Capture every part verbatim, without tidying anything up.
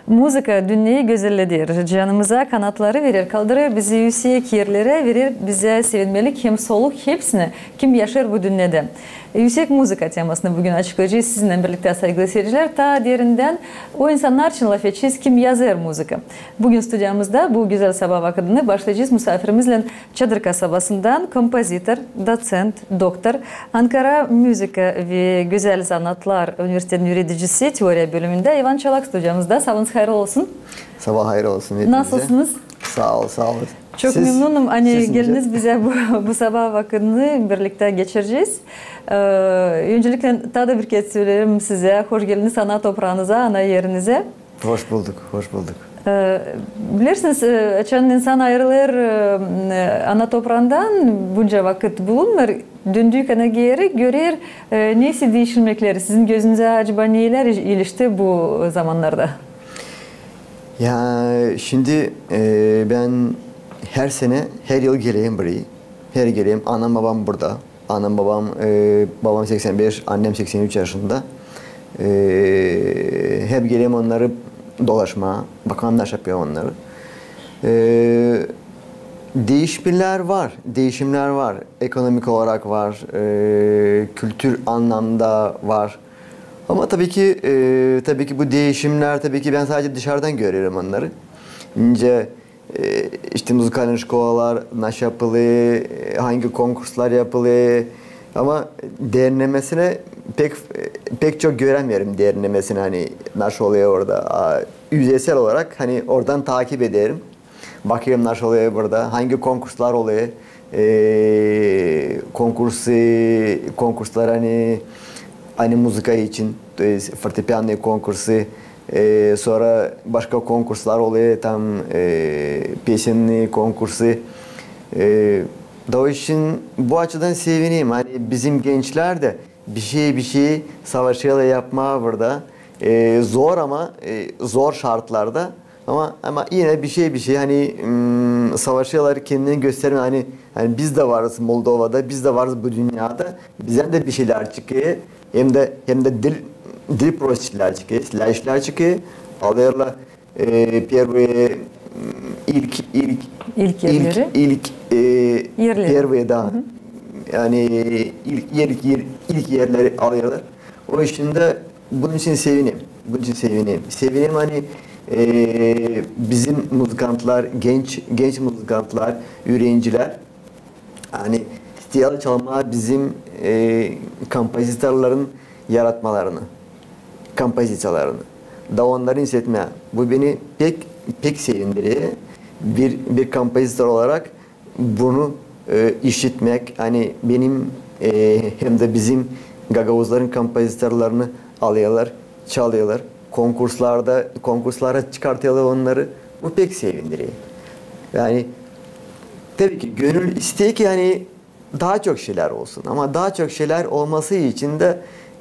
Muzıka dünneyi gözelleder, canımıza kanatları verer, kaldırêr bizi üüsek erlerä, verer bizä sevinmelik hem soluk hepsinä, kim yaşêêr bu dünnedä. Üüsek muzıka temasını büün açıklayacez sizinnän birliktä, saygılı siircilär. Taa derindän o insannar için lafedecez, kim yazêr muzıka. Büün studiyamızda bu gözäl sabaa vakıdını başlayacez musaafirimiznän, Çadır kasabasından kompozitor, dosent, doktor, Ankara muzıka ve gözäl zanaatlar universitetinin üüredicisi, teoriya bölümündä İvan Çalak studiyamızda. Sabaalınız hayırlı olsun. Sabaa hayır olsun hepinizä. Nasılsınız? Saa ol, saa ol. Çok memnunum, ani geldiniz bizä bu, bu sabaa vakıdını birliktä geçirecez. Ee, öncelikle taa da bir kerä söleerim sizä, hoş geldiniz ana topraanıza, ana erinizä. Hoş bulduk, hoş bulduk. Ee, bilersiniz, e, açan insan ayırılêr, e, ana topraandan, bunca vakıt bulunêr, döndüü kanaa geeri görer, e, neysä diişilmekleri. Sizin gözünüzä acaba nelär ilişti bu zamannarda? Ya, şindi, e, bän her senä, her yıl gelerim burayı. Her gelerim, anam, babam burada. Anam, babam, e, babam seksen beş, annem seksen üç yaşında. E, hep gelerim onnarı dolaşmaa, bakmaa, ne yapêr onnarı. E, diişimnär var, diişimnär var. Ekonomik olarak var, e, kültür annamda var. Ama tabii ki, e, tabii ki bu diişimnär, tabii ki bän sadecä dışardan görerim onnarı. İnce e, işte muzıkalnıy şkolalar nasıl yapılêr, e, angı konkurslar yapılêr. Ama dernemesinä pek, pek çok görämeerim dernemesinä, ani nasıl olêr orada. A, üzeysel olarak, ani oradan taap ederim. Bakêrım nasıl olêr burada, angı konkurslar olêr, e, konkursı, konkurslar, ani, ani muzıka için, то есть fortepiannoy konkursı, e, sora başka konkurslar olêr, tam, e, pesemni konkursı. E, da o için bu açıdan sevinerim. Ani bizim gençlär dä bir şey, bir şey savaşêrlar yapmaa burada. E, zor ama, e, zor şartlarda. Ama, ama yine bir şey, bir şey, ani, mm, savaşêrlar kendini göstermää, ani, ani biz dä varız Moldovada, biz dä varız bu dünnedä. Bizdän dä bir şeylär çıkêr. Hem dä, hem dä diil, diil prost işlär çıkêr, islää işlär çıkêr. Alêrlar, e, первые, m, ilk, ilk, İlk erleri. İlk, e, Erleri. Первые, da. Hı hı. Yani ilk, ilk, ilk, ilk erleri alêrlar. O için dä bunun için sevinerim. Bunun için sevinerim. Sevinerim, ani, e, bizim muzıkantlar, genç, genç muzıkantlar, üürencilär, ani isteerlär çalmaa bizim, e, kompozitorların yaratmalarını, kompoziţiyalarını. Da onnarı işitmää. Bu beni pek, pek sevindirer. Bir, bir kompozitor olarak bunu, e, işitmäk, ani benim, e, hem dä bizim gagauzların kompozitorlarını alêrlar, çalêrlar, konkurslarda, konkurslara çıkartêrlar onnarı. Bu pek sevindirer. Yani, tabii ki, gönül isteer ki, ani taa çok şeylär olsun. Ama taa çok şeylär olması için dä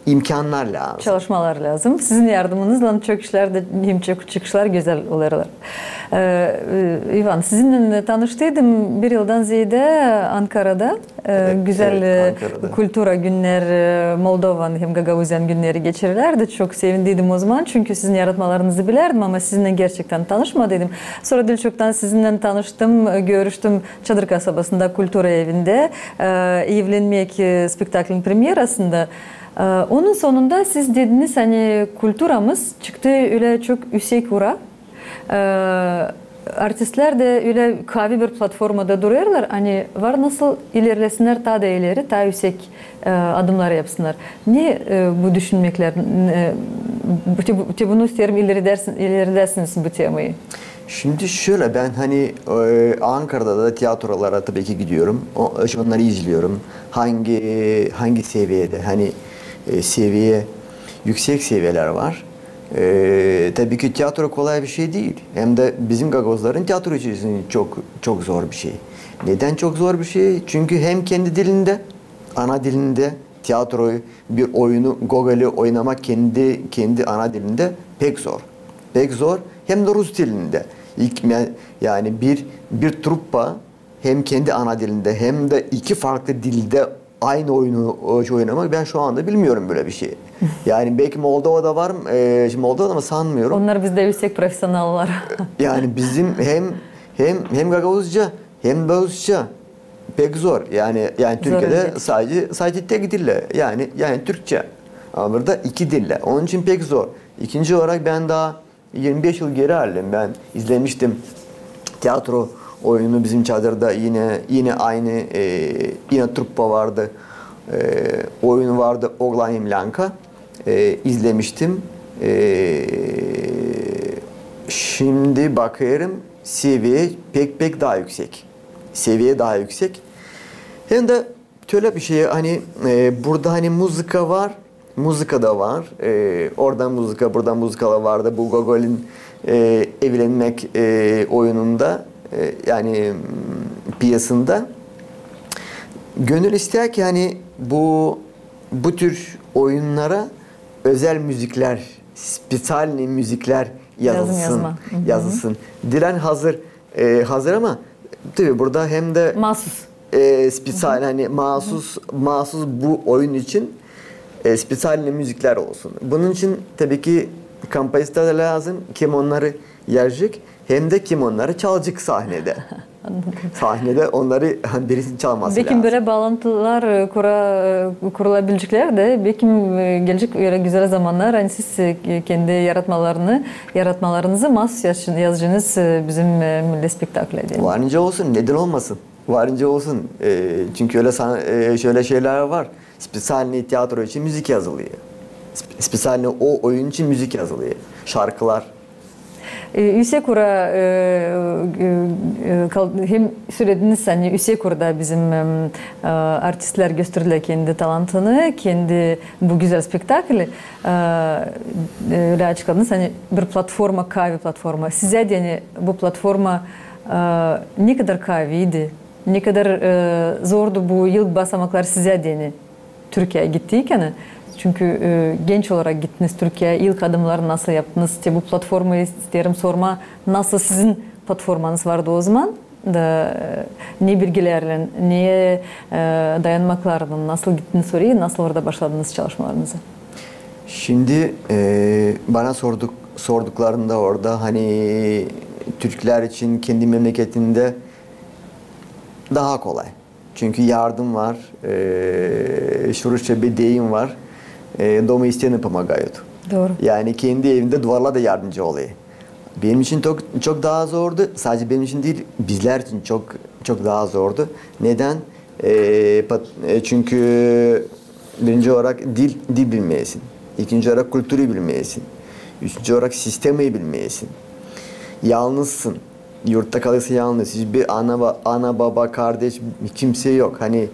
imkannar lääzım. Çalışmalar lääzım. Sizin yardımınızlan çok işlär dä hem çok çıkışlar gözäl olêrlar. E, e, İvan, sizinnän tanıştıydım bir yıldan zeedä Ankarada. E, Evet, güzel, evet, e, Ankarada. Kultura günner, e, Moldovan hem Gagauziyanın günneri geçirilärdi. Çok sevindiydim o zaman, çünkü sizin yaratmalarınızı bilärdim, ama sizinnän gerçektän tanışmadıydım. Sora diil çoktan sizinnän tanıştım, e, görüştüm Çadır kasabasında, kultura evindä, e, Evlenmäk, e, spektaklin premyerasında. E, onun sonunda siz dediniz, ani kulturamız çıktı ölä çok üüsek ura. E, artistlär dä ölä kaavi bir platformada durêrlar, ani var nasıl ilerlesinnär taa da ileri, taa üüsek, e, adımnar yapsınnar. Ne, e, bu düşünmeklär, e, bu te-, te bunu isteerim ileridäsin-, ileridäsiniz bu temayı. Şindi şölä, bän, ani, e, Ankarada da tiyatrolara tabii ki gidiyorum. O, onnarı izleerim. Angı, angı seviyedä, ani, e, seviye, üüsek seviyelär var. E, tabii ki tiyatro kolay bir şey diil. Hem dä bizim gagauzların tiyatro için çok, çok zor bir şey. Nedän çok zor bir şey? Çünkü hem kendi dilindä, ana dilindä tiyatroyu, bir oyunu, Gogolü oynamak kendi, kendi ana dilindä pek zor. Pek zor. Hem dä rus dilindä. İlk me-, yani bir, bir truppa hem kendi ana dilindä, hem dä iki farklı dildä aynı oyunu, e, oynamak, bän şu anda bilmiyorum bölä bir şey. Yani belki Moldovada var, e, Moldovada ama sanmıyorum. Onnar bizdän üüsek profesionallar. Yani bizim hem hem hem gagauzça hem de rusça pek zor. Yani yani Türkiyedä sadä sadä tek dillär. Yani yani türkçä. Ama burada iki dillär. Onun için pek zor. İkinci olarak bän taa irmi beş yıl geeri aldım. Bän izlemiştim teatro oyununu bizim çadırda, yine yine aynı e, yine truppa vardı. E, oyunu vardı Oglan hem Länka. E, izlemiştim. E, şindi bakêrım, seviye pek pek taa üüsek. Seviye taa üüsek. Hem dä şölä bir şey, ani e, burada ani muzıka var, muzıka da var. E, oradan muzıka, buradan muzıkalar vardı. Bu Gogolin e, evlenmek e, oyununda, e, yani m, piyesında. Gönül isteer ki, ani bu bu tür oyunnara özel müziklär, spesialni müziklär yazılsın. Yazılsın. Diil ani hazır, e, hazır ama tabii burada hem dä maasuz e, spesial, ani maasuz maasuz bu oyun için e, spesialni müziklär olsun. Bunun için tabii ki kompozitor da lääzım, kim onnarı yazacek hem dä kim onnarı çalacek sahnedä. Sahnedä onnarı birisi çalması lääzım. Bekim bölä baalantılar e, kura, e, kurulabileceklär dä, bekim e, gelecek ölä gözäl zamannar, ani siz e, kendi yaratmalarını yaratmalarınızı maasuz yazacınız e, bizim e, milli spektakle deyni. Var nicä olsun, neden olmasın? Var nicä olsun. E, çünkü ölä san- e, şölä şeylär var. Spesialni teatro için müzik yazılêr. Sp- spesialni o oyun için müzik yazılêr. Şarkılar. E, üüsek ura e, e, e, kal- hem sölediniz, ani üüsek urada bizim e, e, artistlär gösterdilär kendi talantını, kendi bu gözäl spektakli. E, e, ölä açıkladınız, ani bir platforma, kaavi platforma. Sizä deyni bu platforma e, ne kadar kaaviydi, ne kadar e, zordu bu ilk basamaklar sizä deyni Türkiyeyä gittiykän. Çünkü e, genç olarak gittiniz Türkiyeyä, ilk adımnarı nasıl yaptınız? Te bu platformayı isteerim sormaa, nasıl sizin platformanız vardı ozaman da e, ne bilgilärlän, ne e, dayanmaklarlan nasıl gittiniz oraya, nasıl orada başladınız çalışmalarınızı? Şindi e, bana sorduk sorduklarında orada, ani türklär için kendi memleketindä taa kolay. Çünkü yardım var, e, rusça bir deyim var. E, дома и стены помогают. Dooru. Yani kendi evindä duvarlar da yardımcı olêr. Benim için çok çok taa zordu. Sadä benim için diil, bizlär için çok çok taa zordu. Neden? E, pat- e, çünkü birinci olarak dil dil bilmeesin. İkinci olarak kulturu bilmeesin. Üçüncü olarak sistemayı bilmeesin. Yalnızsın. Yurtta kalêrsın yalnız. Hiçbir ana, ba- ana, baba, kardeş, kimsey yok. Hani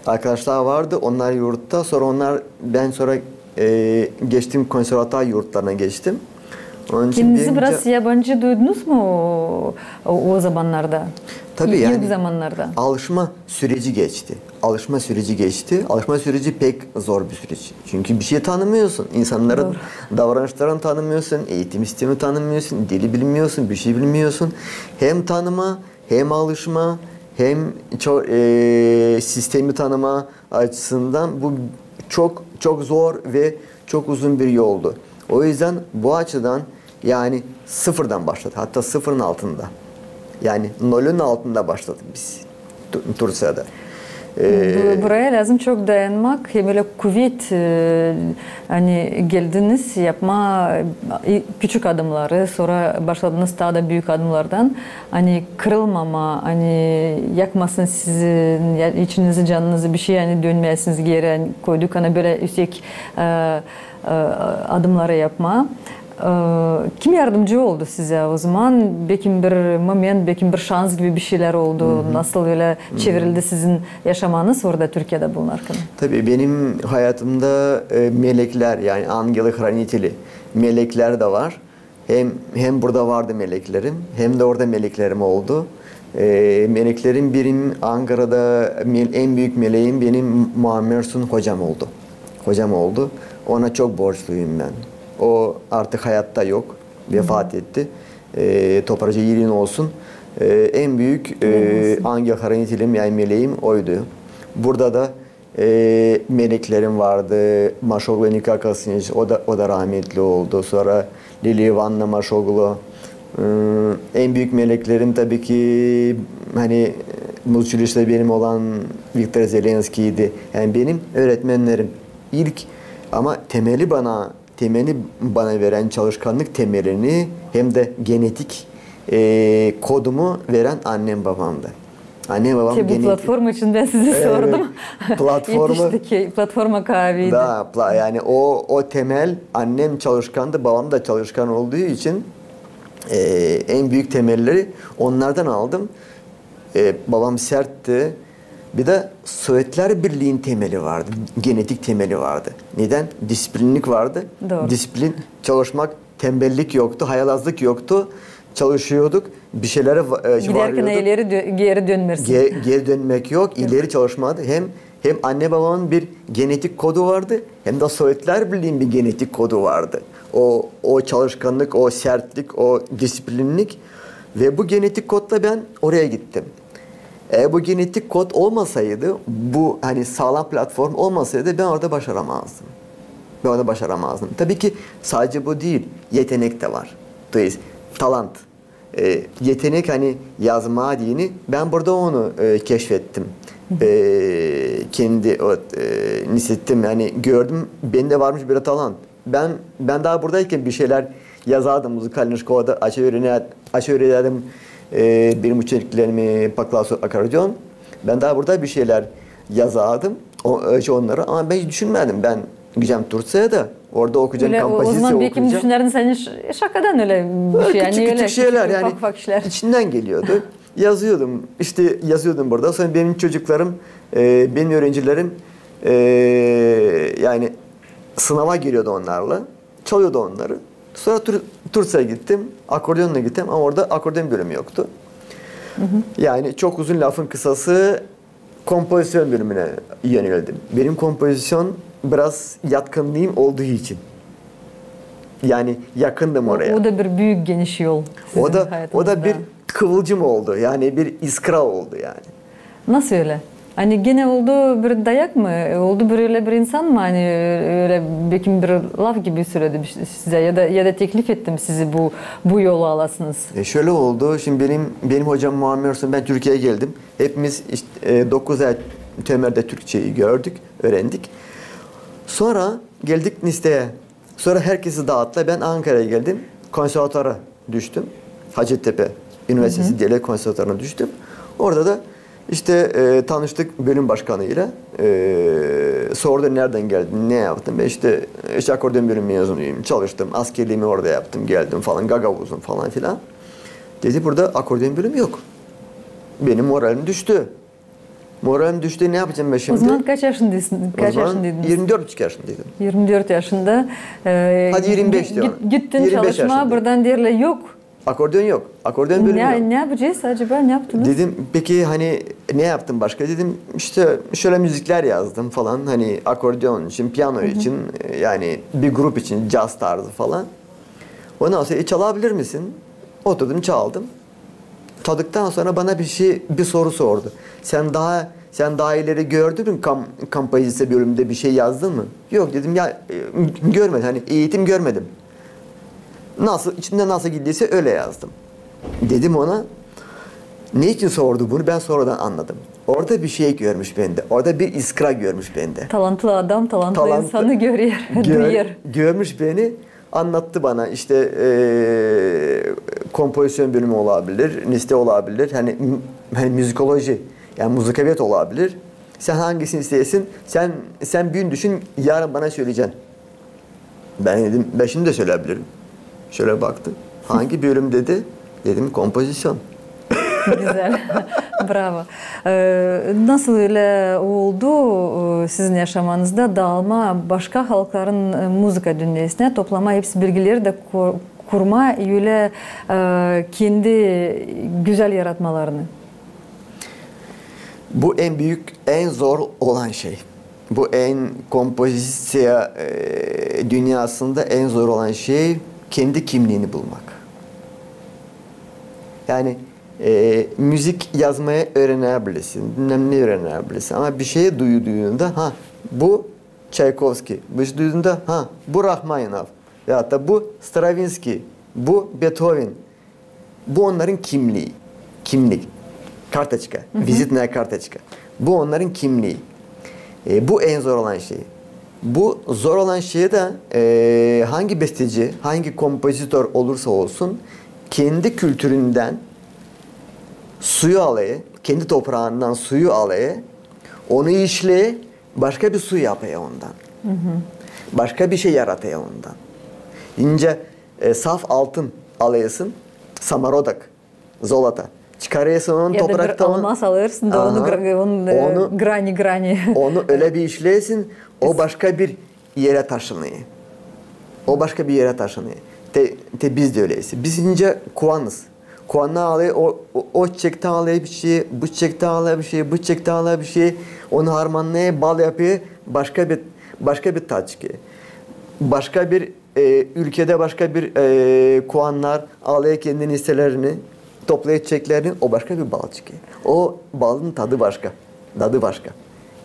arkadaşlar vardı, onnar yurtta. Sonra onnar, bän sonra e, geçtim, konservatuar yurtlarına geçtim. Onun için kendinizi biraz yabancı duydunuz mu o, o, o zamannarda? Tabii, ilk yani zamannarda. Alışma süreci geçti. Alışma süreci geçti. Alışma süreci pek zor bir süreç. Çünkü bir şey tanımıyorsun. İnsanların davranışlarını tanımıyorsun, eğitim sistemi tanımıyorsun, dili bilmiyorsun, bir şey bilmiyorsun. Hem tanıma, hem alışma, hem ço- e, sistemi tanıma açısından bu çok çok zor ve çok uzun bir yoldu. O yüzden bu açıdan yani sıfırdan başladı. Hatta sıfırın altında. Yani nolün altında başladık biz Tu- Turţiyada. E, Bu- buraya lääzım çok dayanmak, hem ölä kuvet, e, ani geldiniz yapmaa e, küçük adımnarı, sonra başladınız taa da büük adımnardan. Ani kırılmamaa, ani yakmasın sizi, ya- içinizi, canınızı bir şey, ani dönmeesiniz geeri, ani koyduk, ani bölä üüsek e, e, adımnarı yapmaa. E, kim yardımcı oldu sizä ozaman? Bekim bir moment, bekim bir şans gibi bir şeylär oldu. Nasıl ölä çevirildi sizin yaşamanız orada Türkiyedä bulunarkan? Tabii, benim hayatımda e, meleklär, yani ангелы-хранители, meleklär dä var. Hem hem burada vardı meleklerim, hem dä orada meleklerim oldu. E, meleklerim birim Ankarada mel- en büük meleğim benim Muammer Sun hocam oldu. Hocam oldu. Ona çok borçluyum bän. O artık hayatta yok, vefat etti. E, toprağı ceedin olsun. E, en büük e, ангел-хранителим, yani meleğim oydu. Burada da E, meleklerim vardı. Maşoglu Nika Kasınç, o da, o da rahmetli oldu. Sonra Lili İvanna Maşoglu. Hmm, en büük meleklerim tabii ki, hani, muzıka uçuşunda benim olan Viktor Zelenskiydi. Yani benim öğretmenlerim ilk, ama temeli bana, temeli bana veren, çalışkanlık temelini hem de genetik, e, kodumu veren annem babamdı. Annem babam genetik. Şey, bu platforma için ben sizi sordum. Platforma. Yetişti ki platforma kaaveydi. Da, pla-, yani o, o temel, annem çalışkandı, babam da çalışkan olduğu için, e, en büük temelleri onlardan aldım. E, babam sertti. Bir de Sovyetler Birliği'nin temeli vardı, genetik temeli vardı. Neden? Disiplinlik vardı. Doğru. Disiplin, çalışmak, tembellik yoktu, hayalazlık yoktu. Çalışıyorduk, bir şeylere va-, e, varıyorduk. Giderken ileri dö-, geri dönmersin. Ge-, geri dönmek yok, ileri çalışmadı. Hem, hem anne babamın bir genetik kodu vardı, hem de Sovyetler Birliği'nin bir genetik kodu vardı. O, o çalışkanlık, o sertlik, o disiplinlik. Ve bu genetik kodla ben oraya gittim. Eğer bu genetik kod olmasaydı, bu, hani, sağlam platform olmasaydı, ben orada başaramazdım. Ben orada başaramazdım. Tabii ki sadece bu değil, yetenek de var. То есть, talant. E, yetenek, hani, yazma deyni, ben burada onu, e, keşfettim. E, kendi o, e, hissettim, hani, gördüm, bende varmış bir talant. Ben, ben daha buradayken bir şeyler yazardım muzıkalnıy şkolada, açık öğrener-, açık öğrenerdim, e, benim uçeniklerimi po klasu akordeon. Ben daha burada bir şeyler yazardım o, e, onlara, ama ben hiç düşünmedim. Ben gidecem Türkiyeyä, orada okuyacam kompoziţiya, okuyacam. Öyle, o, o zaman belki düşünerdin sän ş-, şakadan öyle bir şey. Küçük, yani küçük öyle şeyler, küçük, yani ufak ufak işler. İçimden geliyordu. Yazıyordum, işte yazıyordum burada. Sonra benim çocuklarım, e, benim öğrencilerim, e, yani sınava giriyordu onlarla. Çalıyordu onları. Sonra Tur-, Türkiyeyä gittim. Akordeonla gittim ama orada akordeon bölümü yoktu. Yani çok uzun lafın kısası, kompoziţiyon bölümünä yöneldim. Benim kompoziţiyon biraz yatkınlığım olduğu için. Yani yakındım oraya. O, o da bir büük geniş yol sizin hayatınızda. O da, o da bir kıvılcım oldu. Yani bir iskra oldu yani. Nasıl öyle? Hani genä oldu bir dayak mı? Oldu bir öyle bir insan mı? Hani öyle belki bir laf gibi söledi bir şey sizä ya da, ya da teklif etti mi sizi bu, bu yolu alasınız? E, şöyle oldu. Şimdi benim, benim hocam Muammer Ersoy, ben Türkiyeyä geldim. Hepimiz işte, e, dokuz ay Tömer'de Türkçeyi gördük, öğrendik. Sonra geldik Niste'ye. Sonra herkesi dağıttılar. Ben Ankara'ya geldim. Konservatuvara düştüm. Hacettepe Üniversitesi Devlet Konservatuvarına düştüm. Orada da işte, e, tanıştık bölüm başkanıyla. E, sordu, "Nereden geldin, ne yaptın?" Ben işte, işte akordeon bölümü mezunuyum, çalıştım, askerliğimi orada yaptım, geldim falan, Gagauzum falan filan. Dedi, "Burada akordeon bölümü yok." Benim moralim düştü. Moralim düştü, ne yapacağım ben şimdi? O zaman kaç yaşındaydın? O zaman yirmi dört yaşındaydım. Yirmi dört yaşında, e, hadi yirmi beş diyelim. Gittin çalışmaa, buradan derlär, yok. Akordeon yok. Akordeon bölümü yok. Ne yapacağız acaba? Ne yaptınız? Dedim, peki hani ne yaptın başka? Dedim, işte şöyle müzikler yazdım falan. Hani akordeon için, piyano için, e, yani bir grup için, caz tarzı falan. Ondan sonra, "E, çalabilir misin?" Oturdum, çaldım. Çaldıktan sonra bana bir şey, bir soru sordu. "Sen daha, sen daha ileri gördün mü, kom-, kompoziţiya bölümünde bir şey yazdın mı?" "Yok," dedim, "ya, e, görmedim, hani eğitim görmedim. Nasıl, içimden nasıl geldiyse öyle yazdım." Dedim ona. Ne için sordu bunu, ben sonradan anladım. Orada bir şey görmüş bende. Orada bir iskra görmüş bende. Talantlı adam talantlı insanı görür, duyur. Görmüş beni. Anlattı bana, işte, e, kompoziţiyon bölümü olabilir, Niste olabilir, hani, m-, hani müzikoloji, yani muzikavet olabilir. Sen hangisini isteersin? Sen, sen büün düşün, yarın bana söyleyeceksin. Ben dedim, "Ben şimdi de söyleyebilirim." Şöyle baktı. "Hangi bölüm?" dedi. Dedim, "Kompoziţiyon." Gözäl. Bravo. E, nasıl ölä oldu, e, sizin yaşamanızda daalmaa başka halkların, e, muzıka dünnesinä, toplamaa hepsi bilgileri dä ku-, kurmaa ölä, e, kendi gözäl yaratmalarını? Bu en büük, en zor olan şey. Bu en kompoziţiya, e, dünnasında en zor olan şey kendi kimliini bulmak. Yani E, müzik yazmaya üürenebilirsin, bilmäm ne üürenebilirsin. Ama bir şey duyduunda, ha, bu Çaykovski, bir şey duyduunda, ha, bu Rahmaninov, ya da bu Stravinski, bu Beethoven. Bu onnarın kimlii, kimlik, kartoçka, vizitnaya kartoçka. Bu onnarın kimlii. E, bu en zor olan şey. Bu zor olan şey dä, e, hangi besteci, hangi kompozitor olursa olsun, kendi kültüründän suyu alêr, kendi topraandan suyu alêr, onu işleer, başka bir su yapêr ondan. Başka bir şey yaratêr ondan. İnce, e, saf altın alêrsın, самородок, золото. Çıkarêrsın onu topraktan. Ya da bir almaz alêrsın da onu, onu, e, grani-grani. Onu ölä bir işleersin, o başka bir erä taşınêr. O başka bir erä taşınêr. Te, te biz dä öleyiz. Biz ince kuanız. Kuanı alêr, o, o, o çiçektä alêr bir şey, bu çiçektä alêr bir şey, bu çiçektä alêr bir şey. Onu harmanlêêr, bal yapêr, başka bir, başka bir tat çıkêr. Başka bir e, ülkedä başka bir, e, kuannar alêr kendini hisselerini, toplêêr çiçeklerini, o başka bir bal çıkêr. O balın tadı başka, dadı başka.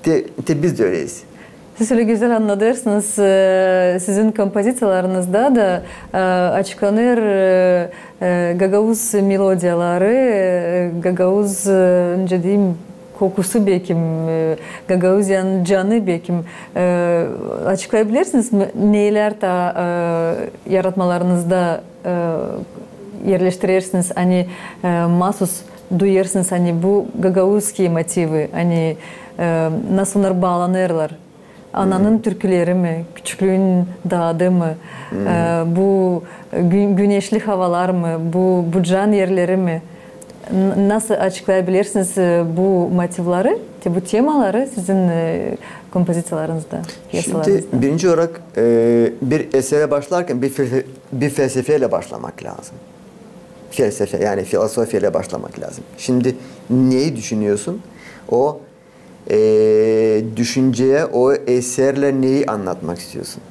Te, te biz dä öleyiz. Siz ölä gözäl annadêrsınız, e, sizin kompoziţiyalarınızda da, e, açıklanêr, e, e, gagauz melodiyaları, e, gagauz, e, nicä deyim, kokusu bekim, e, Gagauziyanın canı bekim. E, açıklayabilersiniz mi, neylär taa, e, yaratmalarınızda, e, erleştirersiniz, ani, e, maasuz duyêrsınız, ani bu gagauzskiy motivi, ani, e, nasıl onnar baalanêrlar? Ananın türküleri mi, küçüklüün dadı mı, e, bu gün-, güneşli havalar mı, bu, bu can erleri mi? N-, nasıl açıklayabilersiniz, e, bu motivleri, te bu temaları sizin, e, kompoziţiyalarınızda, pyesalarınızda? Şindi birinci olarak, e, bir esere başlarkan bir felsefe, bir felsefeylä başlamak lääzım. Felsefe, yani filosofiyayla başlamak lääzım. Şindi neyi düşünüyorsun? O e, düşünceyä, o eserlä neyi annatmak istiyorsun?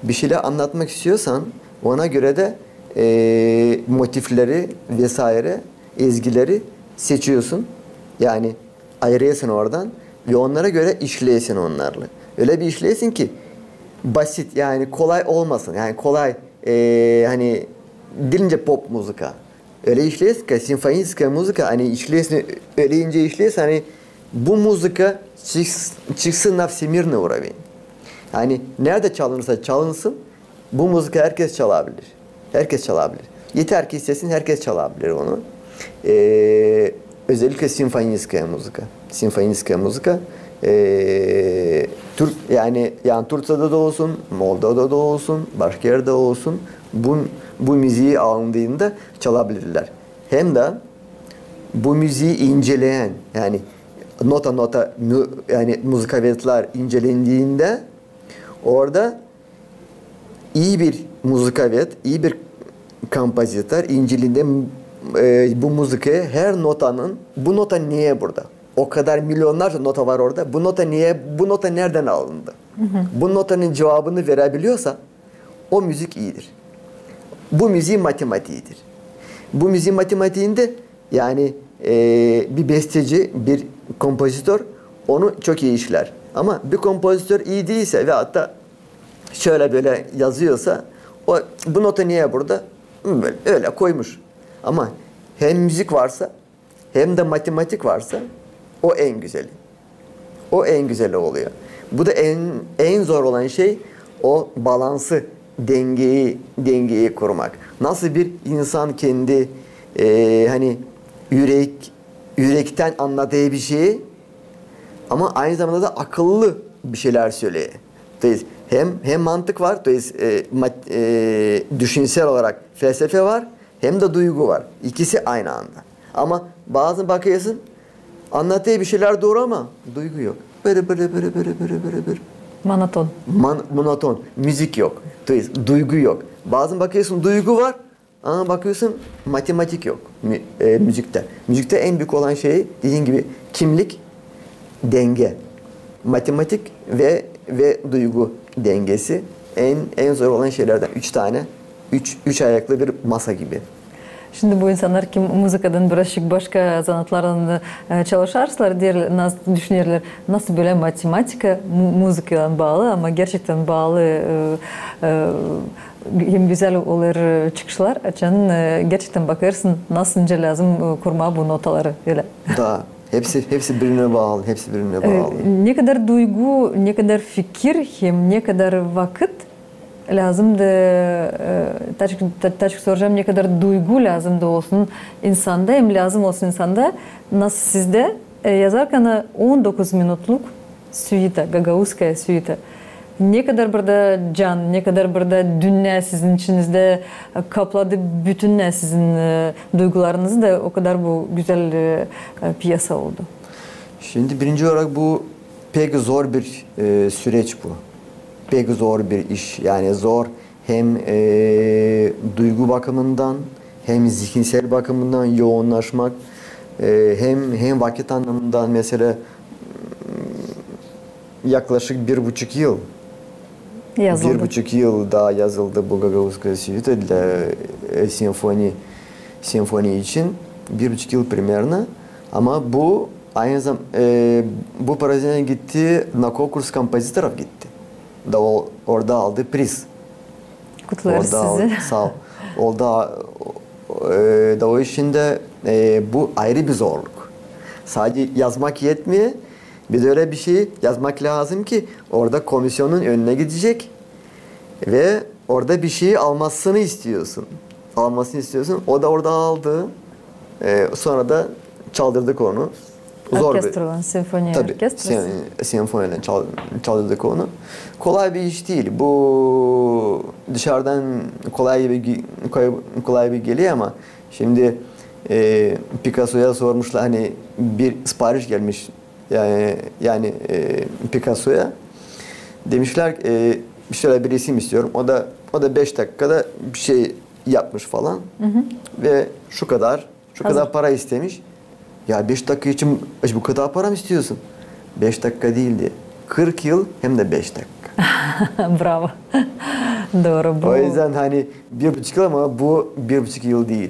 Bir şeylär annatmak istiyorsan, ona görä dä, e, motifleri vesaire, ezgileri seçiyorsun. Yani ayırêrsın oradan ve onnara görä işleersin onnarı. Ölä bir işleersin ki basit, yani kolay olmasın. Yani kolay, e, hani diil nicä pop muzıka. Ölä işleersin ki simfoniçeskaya muzıka, ani işleersin, ölä incä işleersin, ani bu muzıka çıks-, çıksın na всемирный уровень. Ani neredä çalınırsa çalınsın, bu muzıka herkez çalabilir. Herkez çalabilir. Eter ki istesin, herkez çalabilir onu. E, özellikle simfoniçeskaya muzıka. Simfoniçeskaya muzıka, e, Türk, yani, yani Türkiyedä dä olsun, Moldovada da olsun, başka erdä olsun, bu, bu müzii alındıyında çalabilirlär. Hem dä bu müzii inceleyän, yani nota-nota mü-, yani muzıkavetlär incelendiindä orada ii bir muzıkavet, ii bir kompozitor incelediindä, e, bu muzıkayı, her notanın, bu nota neyä burada? O kadar milyonnarca nota var orada. Bu nota neyä, bu nota neredän alındı? Bu notanın cuvabını verebiliyorsa, o müzik iidir. Bu müziin matematiidir. Bu müziin matematiindä, yani, e, bir besteci, bir kompozitor onu çok ii işlär. Ama bir kompozitor ii diilsä veyahut da şöylä-bölä yazıyorsa, o, bu nota neyä burada? Hı, ölä koymuş. Ama hem müzik varsa, hem dä matematik varsa, o en gözeli. O en gözeli oluyor. Bu da en, en zor olan şey, o balansı, dengeyi, dengeyi kurmak. Nasıl bir insan kendi, e, hani ürek, ürektän annadêr bir şeyi, ama aynı zamanda da akıllı bir şeylär söleer. То есть hem, hem mantık var, то есть, e, mat-, e, düşünsel olarak felsefe var, hem dä duygu var. İkisi aynı anda. Ama bazı bakêrsın, annadêr bir şeylär dooru, ama duygu yok. Bırı, bırı, bırı. Monoton. Man-, monoton. Müzik yok. То есть duygu yok. Bazı bakêrsın, duygu var, ama bakêrsın, matematik yok mü-, e, müziktä. Müziktä en büük olan şey, dediim gibi, kimlik, denge. Matematik ve, ve duygu dengesi en, en zor olan şeylerdän. Üç tane, üç, üç ayaklı bir masa gibi. Şindi bu insannar, kim muzıkadan birazçık başka zanaatlardan, e, çalışêrlar, deerlär, nas-, düşünerlär, nasıl bölä matematika mu-, muzıkaylan baalı, ama gerçektän baalı, e, e, hem gözäl olêr, e, çıkışlar, açan, e, gerçektän bakêrsın, nasıl nicä lääzım, e, kurmaa bu notaları, ölä. Da, hepsi, hepsi birinä baalı, hepsi birinä baalı. E, ne kadar duygu, ne kadar fikir, hem ne kadar vakıt lääzım da, e, taçık, ta-, taçık soracam, ne kadar duygu lääzım da olsun insanda, hem lääzım olsun insanda, nasıl sizdä, e, yazarkana on dokuz minutluk suita, gagauzskaya suita. Ne kadar burada can, ne kadar burada dünnä sizin içinizdä, e, kapladı bütünnä sizin, e, duygularınızı da, o kadar bu gözäl, e, e, pyesa oldu. Şindi birinci olarak bu pek zor bir, e, süreç bu. Pek zor bir iş. Yani zor hem, e, duygu bakımından, hem zihinsel bakımından yoğunlaşmak, e, hem, hem vakıt anlamından, mesela, yaklaşık bir buçuk yıl. Yazıldı. Bir buçuk yıl da yazıldı bu gagauzskaya suita для, e, simfoni, simfoni için. Bir buçuk yıl primerno. Ama bu aynı zam-, e, bu произведение gitti, na konkurs kompozitorov gitti. Da o, orada aldı priz. Kutlêêrız sizi. Orada al-, saa ol. Orada, e, da o işindä, e, bu ayrı bir zorluk. Sade yazmak etmeer, bir dä ölä bir şey yazmak lääzım ki orada komisyonun önünä gidecek ve orada bir şey almasını isteersin. Almasını isteersin. O da orada aldı. E, sora da çaldırdık onu. Zor bir... Orkestraylan, simfoniya orkestrası. Tabii, sen-, simfoniyadan çal-, çaldırdık onu. Kolay bir iş diil. Bu dışarıdan kolay gibi gi-, kolay, kolay gibi geliyor ama şindi, e, Pikassoya sormuşlar, hani bir sipariş gelmiş, yani, yani, e, Pikassoya. Demişlär, e, şöylä bir resim istiyorum. O da, o da beş dakikada bir şey yapmış falan. Ve şu kadar, şu kadar para istemiş. Ya beş dakika için bu kadar para mı istiyorsun? Beş dakika diildi. Kırk yıl hem dä beş dakika. Bravo. Dooru bu. O yüzden hani bir buçuk yıl, ama bu bir buçuk yıl diil.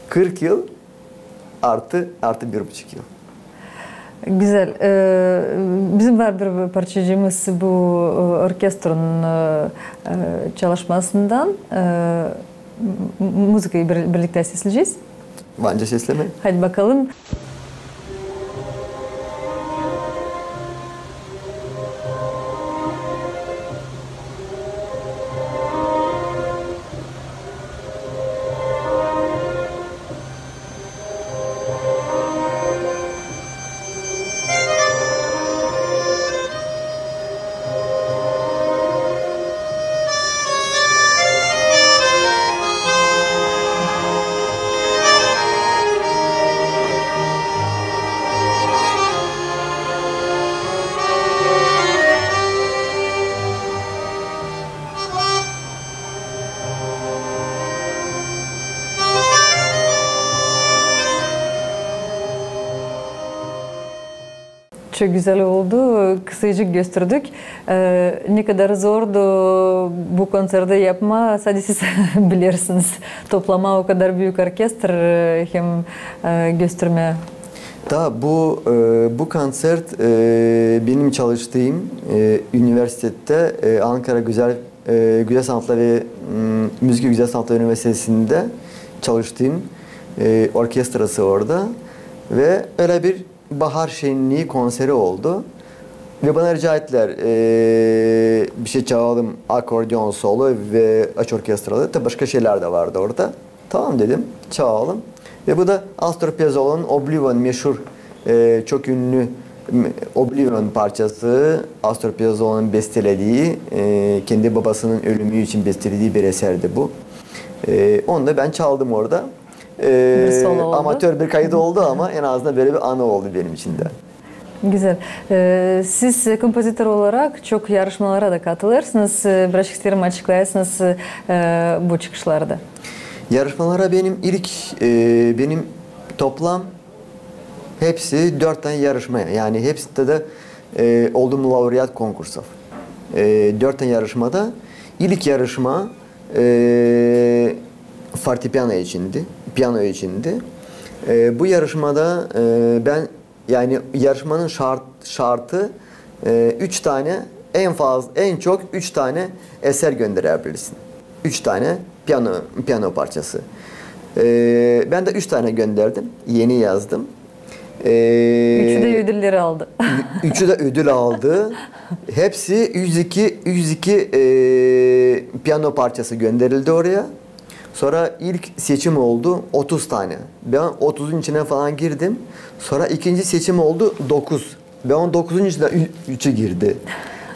Kırk yıl artı, artı bir buçuk yıl. Gözäl. E, bizim var bir parçacıımız bu, e, orkestrun, e, e, çalışmasından, e, m-, m-, muzıkayı bir-, birliktä sesleyecez. Bence seslemä. Hadi bakalım. Çok gözäl oldu. Kısacık gösterdik. E, ne kadar zordu bu konserti yapmaa, sade siz bilersiniz. Toplamaa o kadar büük orkestra, e, hem, e, göstermää. Da bu, e, bu konsert, e, benim çalıştığım, e, üniversitette, e, Ankara Güzel, e, Güzel Sanatlar ve, m, Müzik ve Güzel Sanatlar Üniversitesi'nde çalıştığım, e, orkestrası orada. Ve ölä bir bahar şenliği konseri oldu. Ve bana rica ettilär, e, bir şey çalalım, akordeon solo ve aç orkestralı. Tabii başka şeylär dä vardı orada. Tamam dedim, çalalım. Ve bu da Astor Piazzolla'nın Oblivion meşhur, e, çok ünlü, m, Oblivion parçası. Astor Piazzolla'nın bestelediği, e, kendi babasının ölümü için bestelediği bir eserdi bu. E, onu da ben çaldım orada. E, bir solo oldu. Amatör bir kayıt oldu ama en azından böyle bir anı oldu benim için de. Gözäl. E, siz kompozitor olarak çok yarışmalara da katılêrsınız. E, birazcık isteerim açıklayasınız, e, bu çıkışlarda. Yarışmalara benim ilk, e, benim toplam hepsi dört tane yarışma. Yani hepsinde de, e, oldum laureat konkursov. E, dört tane yarışmada ilk yarışma, e, fortepiyano içindi, piyano içindi. E, bu yarışmada, e, bän, yani yarışmanın şart-, şartı, e, üç tane, en fazla, en çok üç tane eser gönderebilirsin. Üç tane piyano, piyano parçası. E, bän dä üç tane gönderdim, eni yazdım. E, Üçü dä ödülleri aldı. Ü-, üçü dä ödül aldı. Hepsi üz iki, üz iki, e, piyano parçası gönderildi oraya. Sora ilk seçim oldu otuz tane. Bän otuzun içinä falan girdim. Sora ikinci seçim oldu dokuz. Bän o dokuzun içinä ü-, üçü girdi.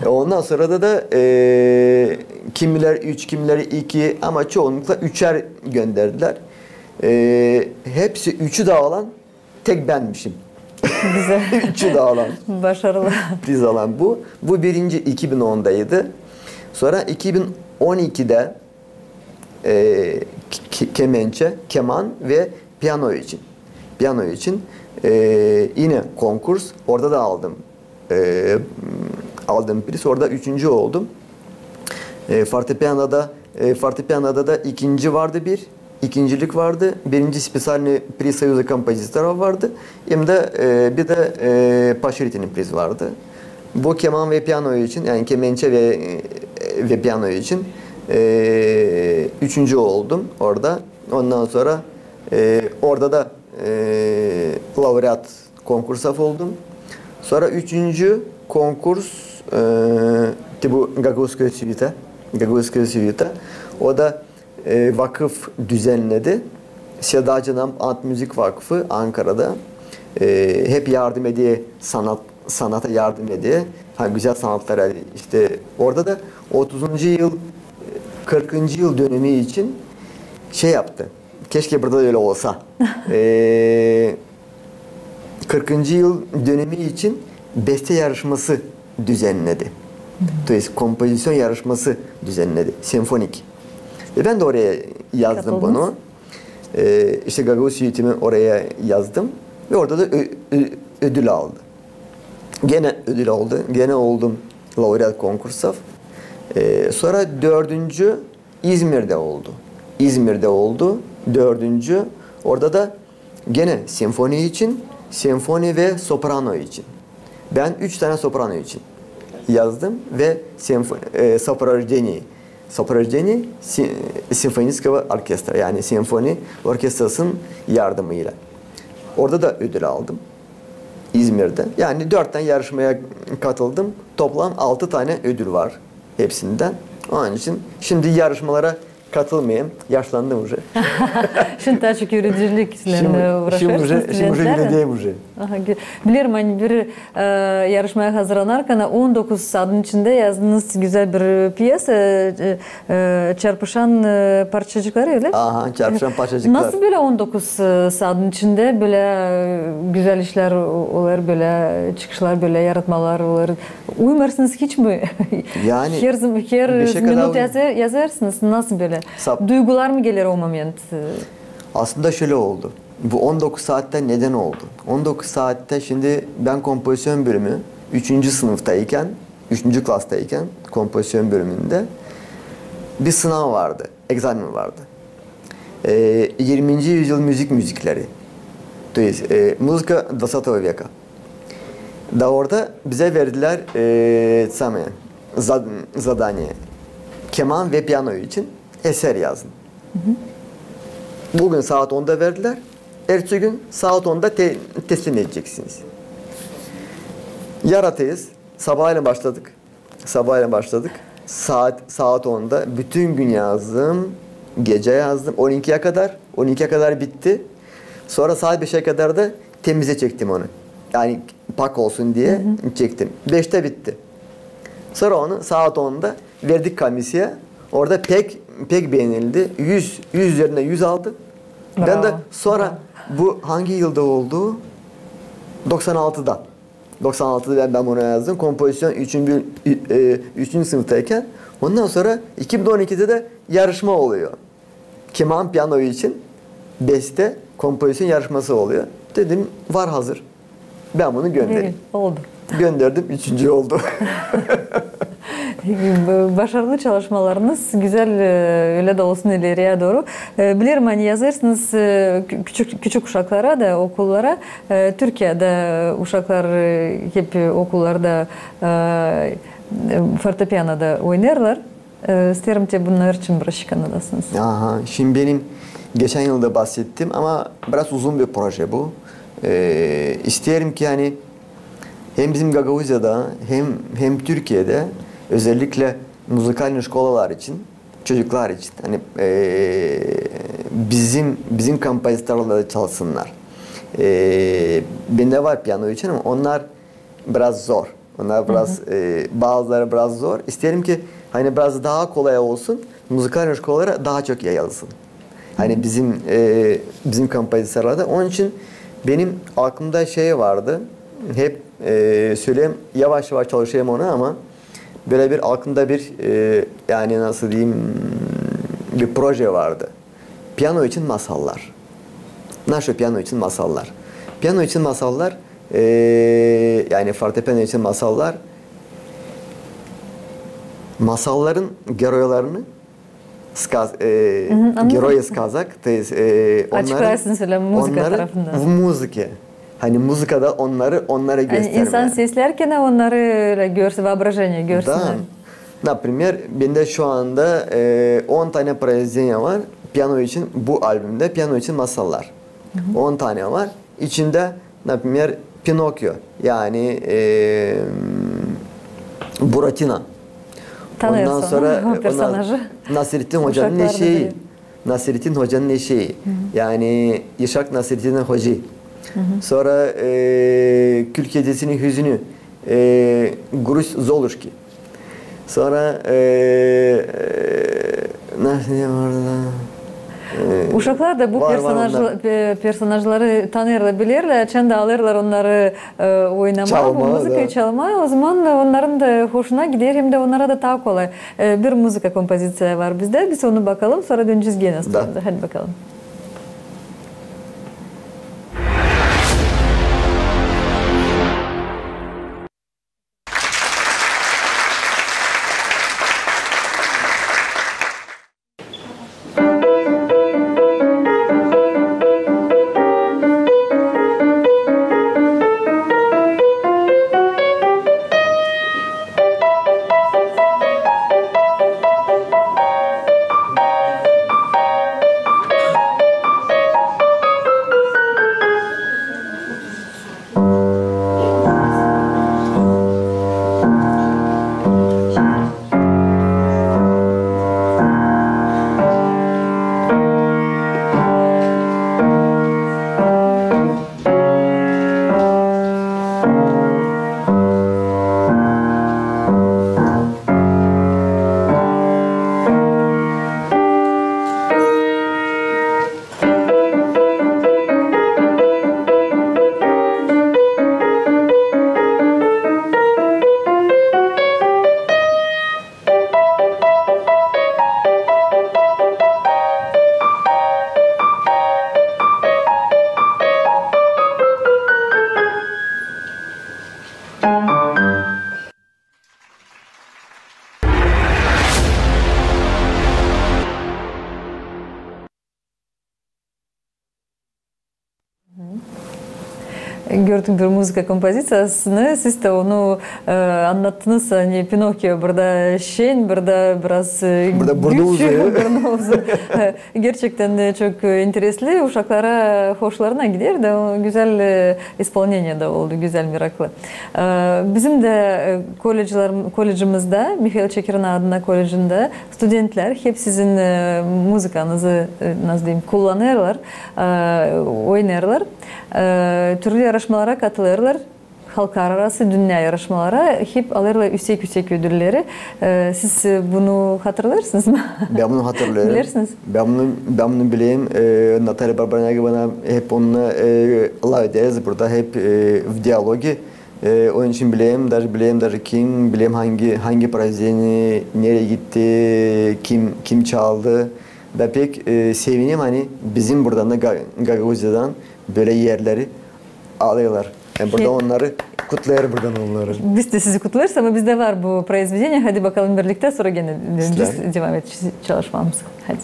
E, ondan sora da, da, e, kimilär üç, kimilär iki, ama çounlukla üçär gönderdilär. E, hepsi üçü dä alan tek bänmişim. Güzel. Üçü dä alan. Başarılı. Priz alan bu. Bu birinci iki bin ondaydı. Sora iki bin on ikidä, e, ke-, kemençä, keman ve piyano için. Piyano için, e, yine konkurs. Orada da aldım. E, aldım priz. Orada üçüncü oldum. E, fortepiyanoda, e, fortepiyanoda da ikinci vardı bir. İkincilik vardı. Birinci специальный приз Союза композиторов vardı. Hem dä, e, bir dä, e, поощрительный приз vardı. Bu keman ve piyano için, yani kemençä ve, e, ve piyano için, e, üçüncü oldum orada. Ondan sora, e, orada da, e, laureat konkursa oldum. Sora üçüncü konkurs, e, te bu Gagauzskaya svita, Gagauzskaya svita. O da, e, vakıf düzenledi. Sedacı Nabant Müzik Vakfı Ankara'da. E, hep yardım ediyor, sanat, sanata yardım ediyor. Ha, güzel sanatlara işte. Orada da otuzuncu yıl, kırkıncı yıl dönümü için şey yaptı. Keşke burada da öyle olsa. E, kırkıncı yıl dönümü için beste yarışması düzenledi. То есть kompozisyon yarışması düzenledi. Senfonik. Ve ben de oraya yazdım bunu. E, işte Gagauz Svitimı oraya yazdım. Ve orada da ö- ö- ödül aldı. Gene ödül aldı. Gene oldum laureat konkursov. E, sonra dördüncü İzmir'de oldu. İzmir'de oldu. Dördüncü. Orada da gene senfoni için, senfoni ve soprano için. Ben üç tane soprano için yazdım ve senfo- e, сопровождение, сопровождение си- симфонического оркестра, yani senfoni orkestrasının yardımıyla. Orada da ödül aldım. İzmir'de. Yani dört tane yarışmaya katıldım. Toplam altı tane ödül var hepsinden. Onun için şimdi yarışmalara katılmayayım. Yaşlandım уже. Şindi taa çok üürediciliknen uğraşêrsınız. Şindi уже, şindi уже üüredeyim уже. Aha, bilirim, ani bir e, yarışmaya hazırlanarkan on dokuz saatın içindä yazdınız güzel bir pyesa, e, e, Çarpışan e, parçacıkları, ölä mi? Aha, Çarpışan parçacıklar. Nasıl bölä on dokuz e, saatın içindä bölä e, güzel işlär o- olêr, bölä çıkışlar, bölä yaratmalar olêr? Uyumarsınız hiç mi? Yani, her, zam- her minut yazêrsınız. Nasıl bölä? Duygular mı geler o moment? Aslında şölä oldu. Bu on dokuz saatta neden oldu? On dokuz saatta şimdi ben kompozisyon bölümü üçüncü sınıftayken, üçüncü klastayken kompozisyon bölümündä bir sınav vardı, egzamin vardı. E, yirminci yüzyıl müzik müzikleri. То есть, e, музыка двадцатого века. Da orada bize verdilär, e, самое, за- задание. Keman ve piyano için eser yazın. Bugün saat onda verdilär. Ertesi gün saat onda te- teslim edeceksiniz. Yaratêrız. Sabaaylän başladık. Sabaaylän başladık. Saat saat onda bütün gün yazdım. Gecä yazdım. On ikiyä kadar. On ikiyä kadar bitti. Sonra saat beşä kadar da temize çektim onu. Yani pak olsun diye çektim. Beştä bitti. Sonra onu saat onda verdik komisiyaya. Orada pek pek beenildi. Yüz, yüz üzerinden yüz aldı. Ben de sonra bu hangi yılda oldu? Doksan altıda. Doksan altıda ben, ben bunu yazdım. Kompozisyon üçüncü, e, üçüncü sınıftayken. Ondan sonra iki bin on ikide de yarışma oluyor. Keman, piyano için beste, kompozisyon yarışması oluyor. Dedim, var hazır. Ben bunu göndereyim. Oldu. Gönderdim, üçüncü oldu. Başarılı çalışmalarınız, gözäl, e, ölä dä olsun ileriyä dooru. E, bilerim, ani yazêrsınız, e, kü-, küçük, küçük uşaklara da, okullara, e, Türkiyädä uşaklar, e, hep okullarda, e, e, fortepianoda oynêêrlar. E, isteerim te bunnar için biraz annatasınız. Aha, şindi benim geçän yılda bahsettim, ama biraz uzun bir proje bu. E, isteerim ki, ani hem bizim Gagauziyada, hem, hem Türkiyedä özellikle muzıkalnıy şkolalar için, çocuklar için, ani, e, bizim, bizim kompozitorlar da çalsınnar. E, bendä var piyano için, ama onnar biraz zor. Onnar biraz, e, bazıları biraz zor. İsteerim ki, ani biraz taa kolay olsun, muzıkalnıy şkolalara taa çok yayılsın. Ani bizim, e, bizim kompozitorlarda. Onun için benim aklımda şey vardı. Hep, e, söleerim, yavaş-yavaş çalışêrım ona, ama bölä bir aklımda bir, e, ani nasıl deyim, bir proje vardı. Piyano için masallar. Nasıl piyano için masallar? Piyano için masallar, e, ani fortepiyano için masallar, masalların geroylarını, skaz-, e, geroy skazak, to jest, e, onların, açıklarsın, söleerim, muzıka tarafından. Muzıka. Ani muzıkada onnarı, onnarı göstermää. İnsan seslärkän onnarı ölä görsün, voobraženiye görsün. Da. Naprimer, bendä şu anda, e, on tanä proizvedeniya var piyano için, bu albümdä piyano için masallar. On tanä var. İçindä, naprimer, Pinokio, ani, e, Buratino. Tanêrsın, onnar personajı. Nasrettin hocanın eşeyi. Nasrettin hocanın eşeyi. Ani Işak Nasrettin hoca. Sora, e, Kül kedisinin hüzünü, e, Gruzt Zoluşki. Sora, e, e, nasıl deyim orada? E, uşaklar da bu personajları tanêrlar, bilerlär, açan da alêrlar onnarı, e, oynamaa, bu muzıkayı çalmaa, o zaman onnarın da hoşuna gider, hem dä onnara da taa kolay. E, bir muzıka kompoziţiya var bizdä, biz onu bakalım, sora dönecez genä studiyamıza. Hadi bakalım. Gördük bir muzıka kompoziţiyasını, siz dä onu, e, annattınız, ani Pinokio burada şen, burada biraz, e, burada güç, burada uzun. Gerçektän dä çok, e, interesli, uşaklara hoşlarına gider dä, o gözäl, e, ispolneniye dä oldu, gözäl, meraklı. E, bizim dä, e, koledjlar-, koledjimizdä, Mihail Çekirin adına koledjindä studentlär hep sizin, e, muzıkanızı, e, nasıl deyim, kullanêrlar, e, oynêêrlar, e, türlü yarışmalara katılêrlar. Halklararası, dünnä yarışmalara hep alêrlar üüsek-üüsek ödülleri. E, siz, e, bunu hatırlêêrsınız mı? Bän bunu hatırlêêrım. Bilersiniz? Bän bunu, bän bunu bilerim. E, Natalya Barbarnagova, bana hep onunnan, e, lafederiz burada, hep, e, v dialogi. E, onun için bilerim, daje bilerim, daje kim, bilerim hangi, hangi произведение nereyi gitti, kim, kim çaldı. Da pek, e, sevinerim, ani bizim buradan da Ga-, Gagauziyadan bölä erleri alêrlar. Yani burada onnarı kutlêêr buradan onnarı. Biz dä sizi kutlêêrız, ama bizdä var bu произведение. Hadi bakalım birliktä, sora genä dönecez, devam edecez çalışmamızı. Hadi.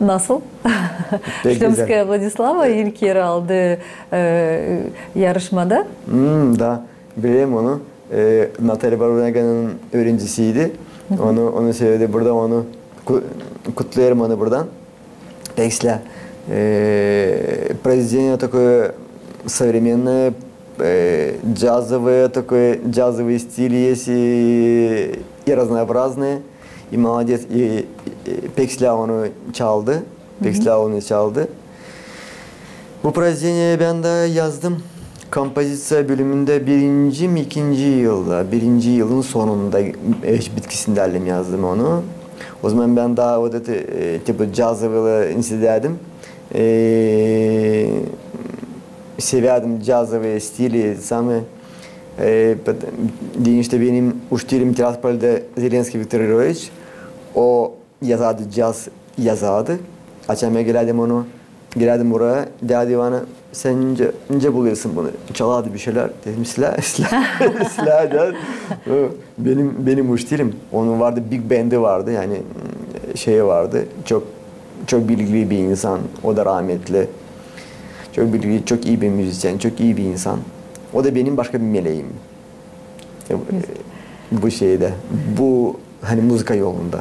Nasıl? Pek gözäl. Şlemskaya Vladislava ilk eri aldı, e, yarışmada. Hmm, da. Bilerim onu. E, Natalya Barbanyanın üürencisiydi. Onu, onu söyledi. Burada onu ku-, kutlêêrım onu buradan. Pek islää. Э, произведение такое современное, э, джазовое, такое, джазовые стили есть и, и разнообразные. И молодец, и, и, и pek islää onu çaldı. Pek islää onu çaldı. Bu произведение bän dä yazdım. Kompoziţiya bölümündä birinci mi, ikinci yılda, birinci yılın sonunda, e, bitkisindä yazdım onu. O zaman bän taa вот это, e, типа джазовый, e, ne deyärdin, e, sevärdim джазовые стили, самые, e, deyni işte benim учителем Tiraspolda Zelenskiy Viktor Grigorovич, o yazardı, джаз yazardı. Açan bän gelärdim onu, gelärdim buraya, deyärdi bana, sän nicä, nicä bulêrsın bunu? Çalardı bir şeylär. Dedim, islää, islää, islää, deyärdi. O benim, benim учителем. Onun vardı, big bendi vardı, yani, şey vardı. Çok, çok bilgili bir insan. O da rahmetli. Çok bilgili, çok ii bir müzisyen, çok ii bir insan. O da benim başka bir meleğim. E, bu şeydä, bu, hani, muzıka yolunda.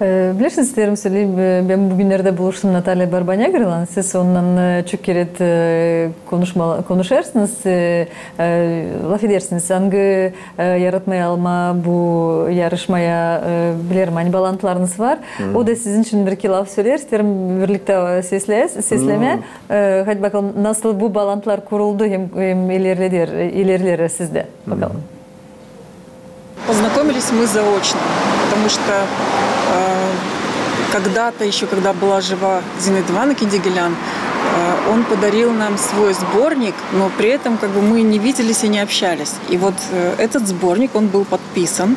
E, bilersiniz, isteerim söleyim, e, bän bu günnerdä buluştum Natalya Barbanyagaylan. Siz onunnan, e, çok kerä, e, konuşma-, konuşêrsınız, e, e, lafedersiniz, angı, e, yaratmaya almaa bu yarışmaya, e, bilerim, ani baalantılarınız var. O da sizin için bir iki laf söleer, isteerim birliktä, e, sesleyä-, seslemää. E, hadi bakalım, nasıl bu baalantılar kuruldu hem, hem ilerleder, ilerler sizdä. Bakalım. Познакомились мы заочно, потому что, э, когда-то ещё, когда была жива Зинаида Ивановна Киндигелян, э, он подарил нам свой сборник, но при этом как бы мы не виделись и не общались. И вот, э, этот сборник, он был подписан,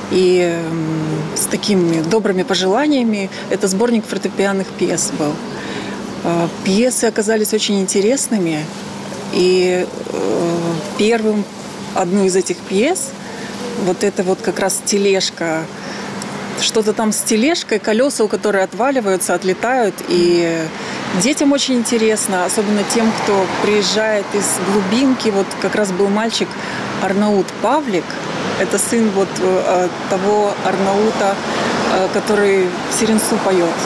и, м, с такими добрыми пожеланиями, это сборник фортепианных пьес был. Э, пьесы оказались очень интересными, и, э, первым одну из этих пьес, вот это вот как раз тележка, что-то там с тележкой, колёса у которой отваливаются, отлетают, и детям очень интересно, особенно тем, кто приезжает из глубинки. Вот как раз был мальчик Арнаут Павлик, это сын вот, э, того Арнаута, э, который в Сиринсу поёт.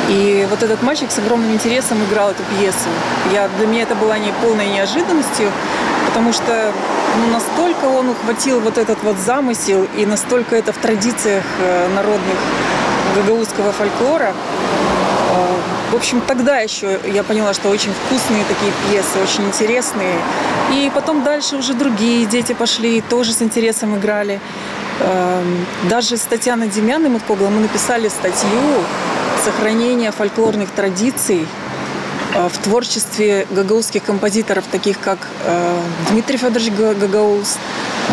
И вот этот мальчик с огромным интересом играл эту пьесу. Я, для меня это было не, полной неожиданностью. Потому что, ну, настолько он ухватил вот этот вот замысел, и настолько это в традициях э, народных гагаузского фольклора. Э, В общем, тогда еще я поняла, что очень вкусные такие пьесы, очень интересные. И потом дальше уже другие дети пошли и тоже с интересом играли. Эм, Даже с Татьяной Демьяновной Муткоглой мы написали статью «Сохранение фольклорных традиций э, в творчестве гагаузских композиторов, таких как э, Дмитрий Фёдорович Га- Гагауз, э,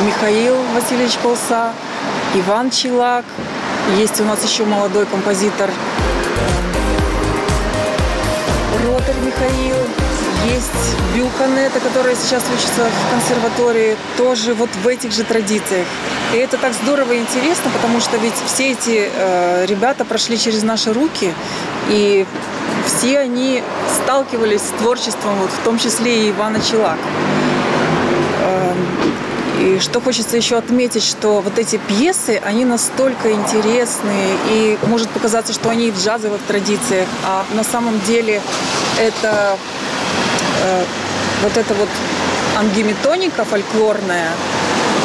Михаил Васильевич Колса, Иван Чилак. Есть у нас еще молодой композитор э, Ротер Михаил. Есть Бюканета, которая сейчас учится в консерватории, тоже вот в этих же традициях. И это так здорово и интересно, потому что ведь все эти э, ребята прошли через наши руки, и все они сталкивались с творчеством, вот, в том числе и Ивана Чилак. Эм, И что хочется еще отметить, что вот эти пьесы, они настолько интересные, и может показаться, что они и в джазовых традициях, а на самом деле это э, вот эта вот ангеметоника фольклорная,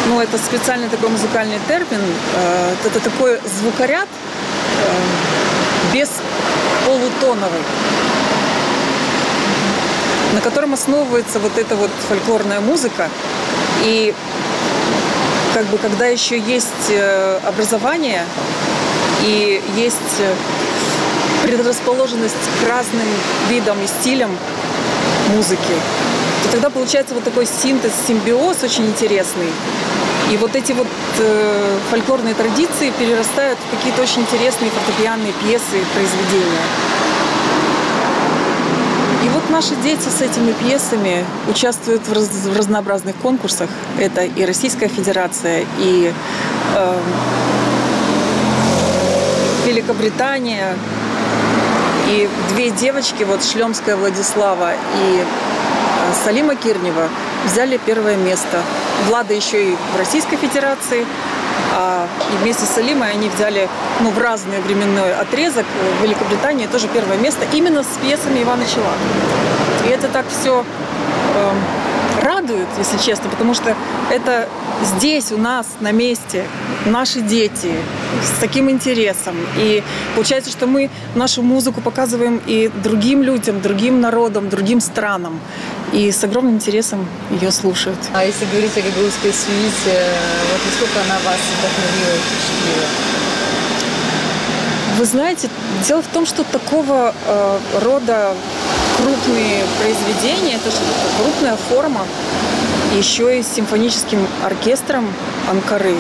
ну, это специальный такой музыкальный термин, э, это такой звукоряд э, без полутоновый, на котором основывается вот эта вот фольклорная музыка. И как бы когда еще есть э, образование и есть э, предрасположенность к разным видам и стилям музыки, то тогда получается вот такой синтез, симбиоз очень интересный. И вот эти вот э, фольклорные традиции перерастают в какие-то очень интересные фортепианные пьесы и произведения. И вот наши дети с этими пьесами участвуют в, раз- в разнообразных конкурсах. Это и Российская Федерация, и э, Великобритания, и две девочки, вот Шлемская Владислава и э, Салима Кирнева, взяли первое место. Влада еще и в Российской Федерации, а и вместе с Салимой они взяли, ну, в разный временной отрезок э, в Великобритании тоже первое место именно с пьесами Ивана Чилака. И это так все радует, если честно, потому что это здесь, у нас, на месте, наши дети с таким интересом. И получается, что мы нашу музыку показываем и другим людям, другим народам, другим странам. И с огромным интересом ее слушают. А если говорить о гагаузской сюите, вот насколько она вас вдохновила и впечатлила? Вы знаете, дело в том, что такого э, рода крупные произведения, это же крупная форма, еще и с симфоническим оркестром Анкары.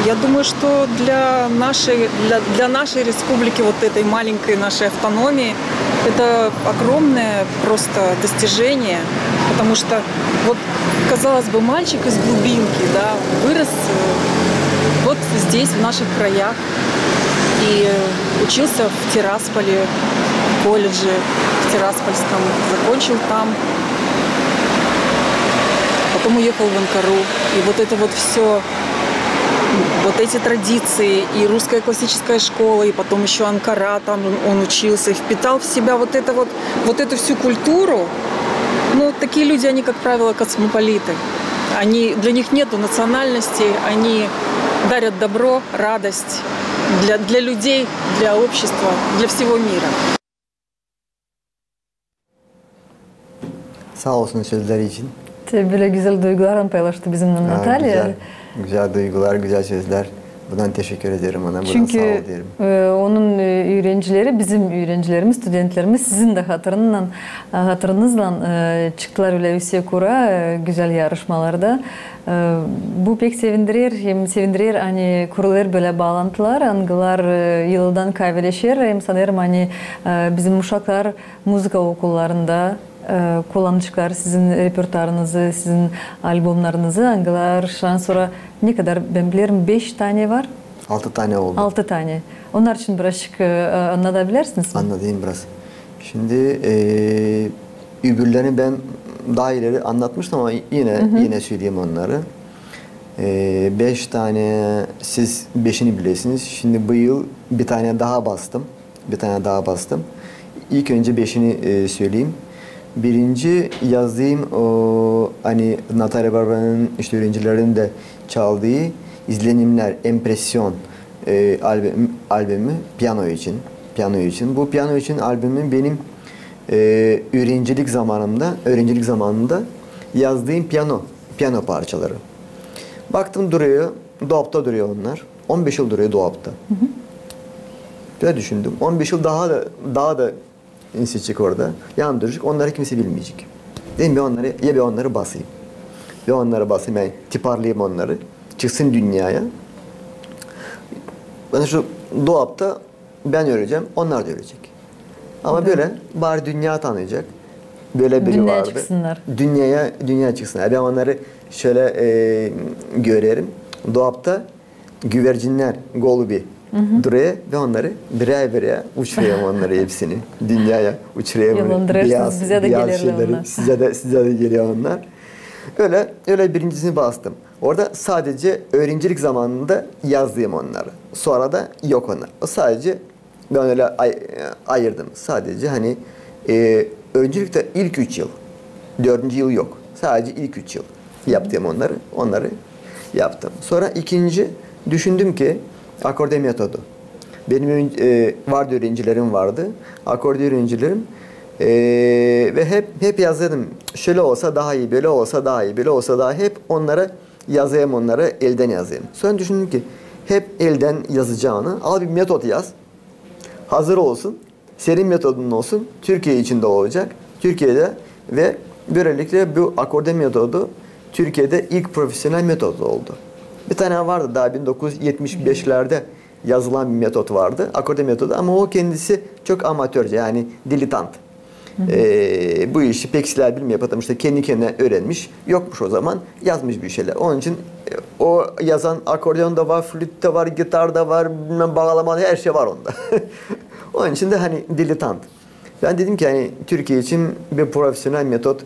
Я думаю, что для нашей, для, для нашей республики, вот этой маленькой нашей автономии, это огромное просто достижение, потому что вот, казалось бы, мальчик из глубинки, да, вырос э, вот здесь, в наших краях, и учился в Тирасполе, в колледже в Тираспольском, закончил там. Потом уехал в Анкару. И вот это вот все, вот эти традиции, и русская классическая школа, и потом еще Анкара, там он учился, и впитал в себя вот это вот, вот эту всю культуру. Ну, такие люди, они, как правило, космополиты. Они, для них нету национальности, они дарят добро, радость для, для людей, для общества, для всего мира. Saa olsun sözleri için. Te bölä gözäl duygularını paylaştı bizimnän Natalya. Gözäl duygular, gözäl sözlär. Bundan teşekkür ederim ona. Buradan Çünkü saa ol derim. e, onun e, üürencileri, bizim üürencilerimiz, studentlerimiz sizin dä hatırınnan, e, hatırınızlan e, çıktılar ölä üüsek ura e, gözäl yarışmalarda. E, bu pek sevindirer, hem sevindirer, ani kurulêr bölä baalantılar, angılar e, yıldan kavereşer, hem sanêrım, ani e, bizim uşaklar muzıka okullarında e, kullanaceklar sizin repertuarınızı, sizin albomnarınızı, angılar şansora ne kadar, bän bilerim, beş tane var. Altı tane oldu. Altı tane. Onnar için birazçık e, annadabilersiniz mi? Annadayım biraz. Şimdi e, öbürlerini bän taa ileri annatmıştım, ama yine yine söleyim onnarı. E, beş tane, siz beşini bilersiniz. Şimdi bu yıl bir tane taa bastım. Bir tane taa bastım. İlk önce beşini e, söleyim. birinci yazdığım o, ani Natalya Barbara'nın işte öğrencilerinin de çaldığı izlenimler, impression e, albüm, albümü piyano için, piyano için. Bu piyano için albümü benim e, öğrencilik zamanımda, öğrencilik zamanında yazdığım piyano, piyano parçaları. Baktım duruyor, dolapta duruyor onlar. On beş yıl duruyor dolapta. Böyle düşündüm. On beş yıl daha da, daha da insecek orada. Yan duracak, onları kimse bilmeyecek. Dedim, ben onları, ya ben onları basayım. Ben onları basayım, yani tiparlayayım onları. Çıksın dünyaya. Ben şu dolapta ben ölecem, onlar da ölecek. Ama böyle bari dünya tanıyacak. Böyle biri vardı. Dünyaya çıksınlar. Dünyaya, dünyaya çıksınlar. Ben onları şöyle e, görerim. Dolapta güvercinler, голуби duruyor ve onları birär birär uçuruyorum onları hepsini. Dünyaya uçuruyorum. Yollandırarsınız, bize de gelir onlar. Size de, size de geliyor onlar. Öyle, öyle birincisini bastım. Orada sadece öğrencilik zamanında yazdığım onları. Sonra da yok onlar. O sadece ben öyle ay- ayırdım. Sadece hani e, öğrencilikte ilk üç yıl, dördüncü yıl yok. Sadece ilk üç yıl yaptım onları. Onları yaptım. Sonra ikinci düşündüm ki akorde metodu. Benim ön- e, vardı öğrencilerim vardı. Akorde öğrencilerim. E, ve hep hep yazıyordum. Şöyle olsa daha iyi, böyle olsa daha iyi, böyle olsa daha hep onlara yazayım onları, elden yazayım. Sonra düşündüm ki hep elden yazacağına al bir metot yaz. Hazır olsun. Senin metodun olsun. Türkiye içinde olacak. Türkiye'de ve böylelikle bu akorde metodu Türkiye'de ilk profesyonel metod oldu. Bir tane vardı daha bin dokuz yüz yetmiş beşlerde yazılan bir metot vardı. Akorde metodu ama o kendisi çok amatörce yani dilettant. E, bu işi pek sizlär bilmeer, потому что kendi kendine öğrenmiş. Yokmuş o zaman, yazmış bir şeyler. Onun için e, o yazan akordeon da var, flüt de var, gitar da var, bilmem, bağlama da, her şey var onda. Onun için de hani dilettant. Ben dedim ki hani Türkiye için bir profesyonel metot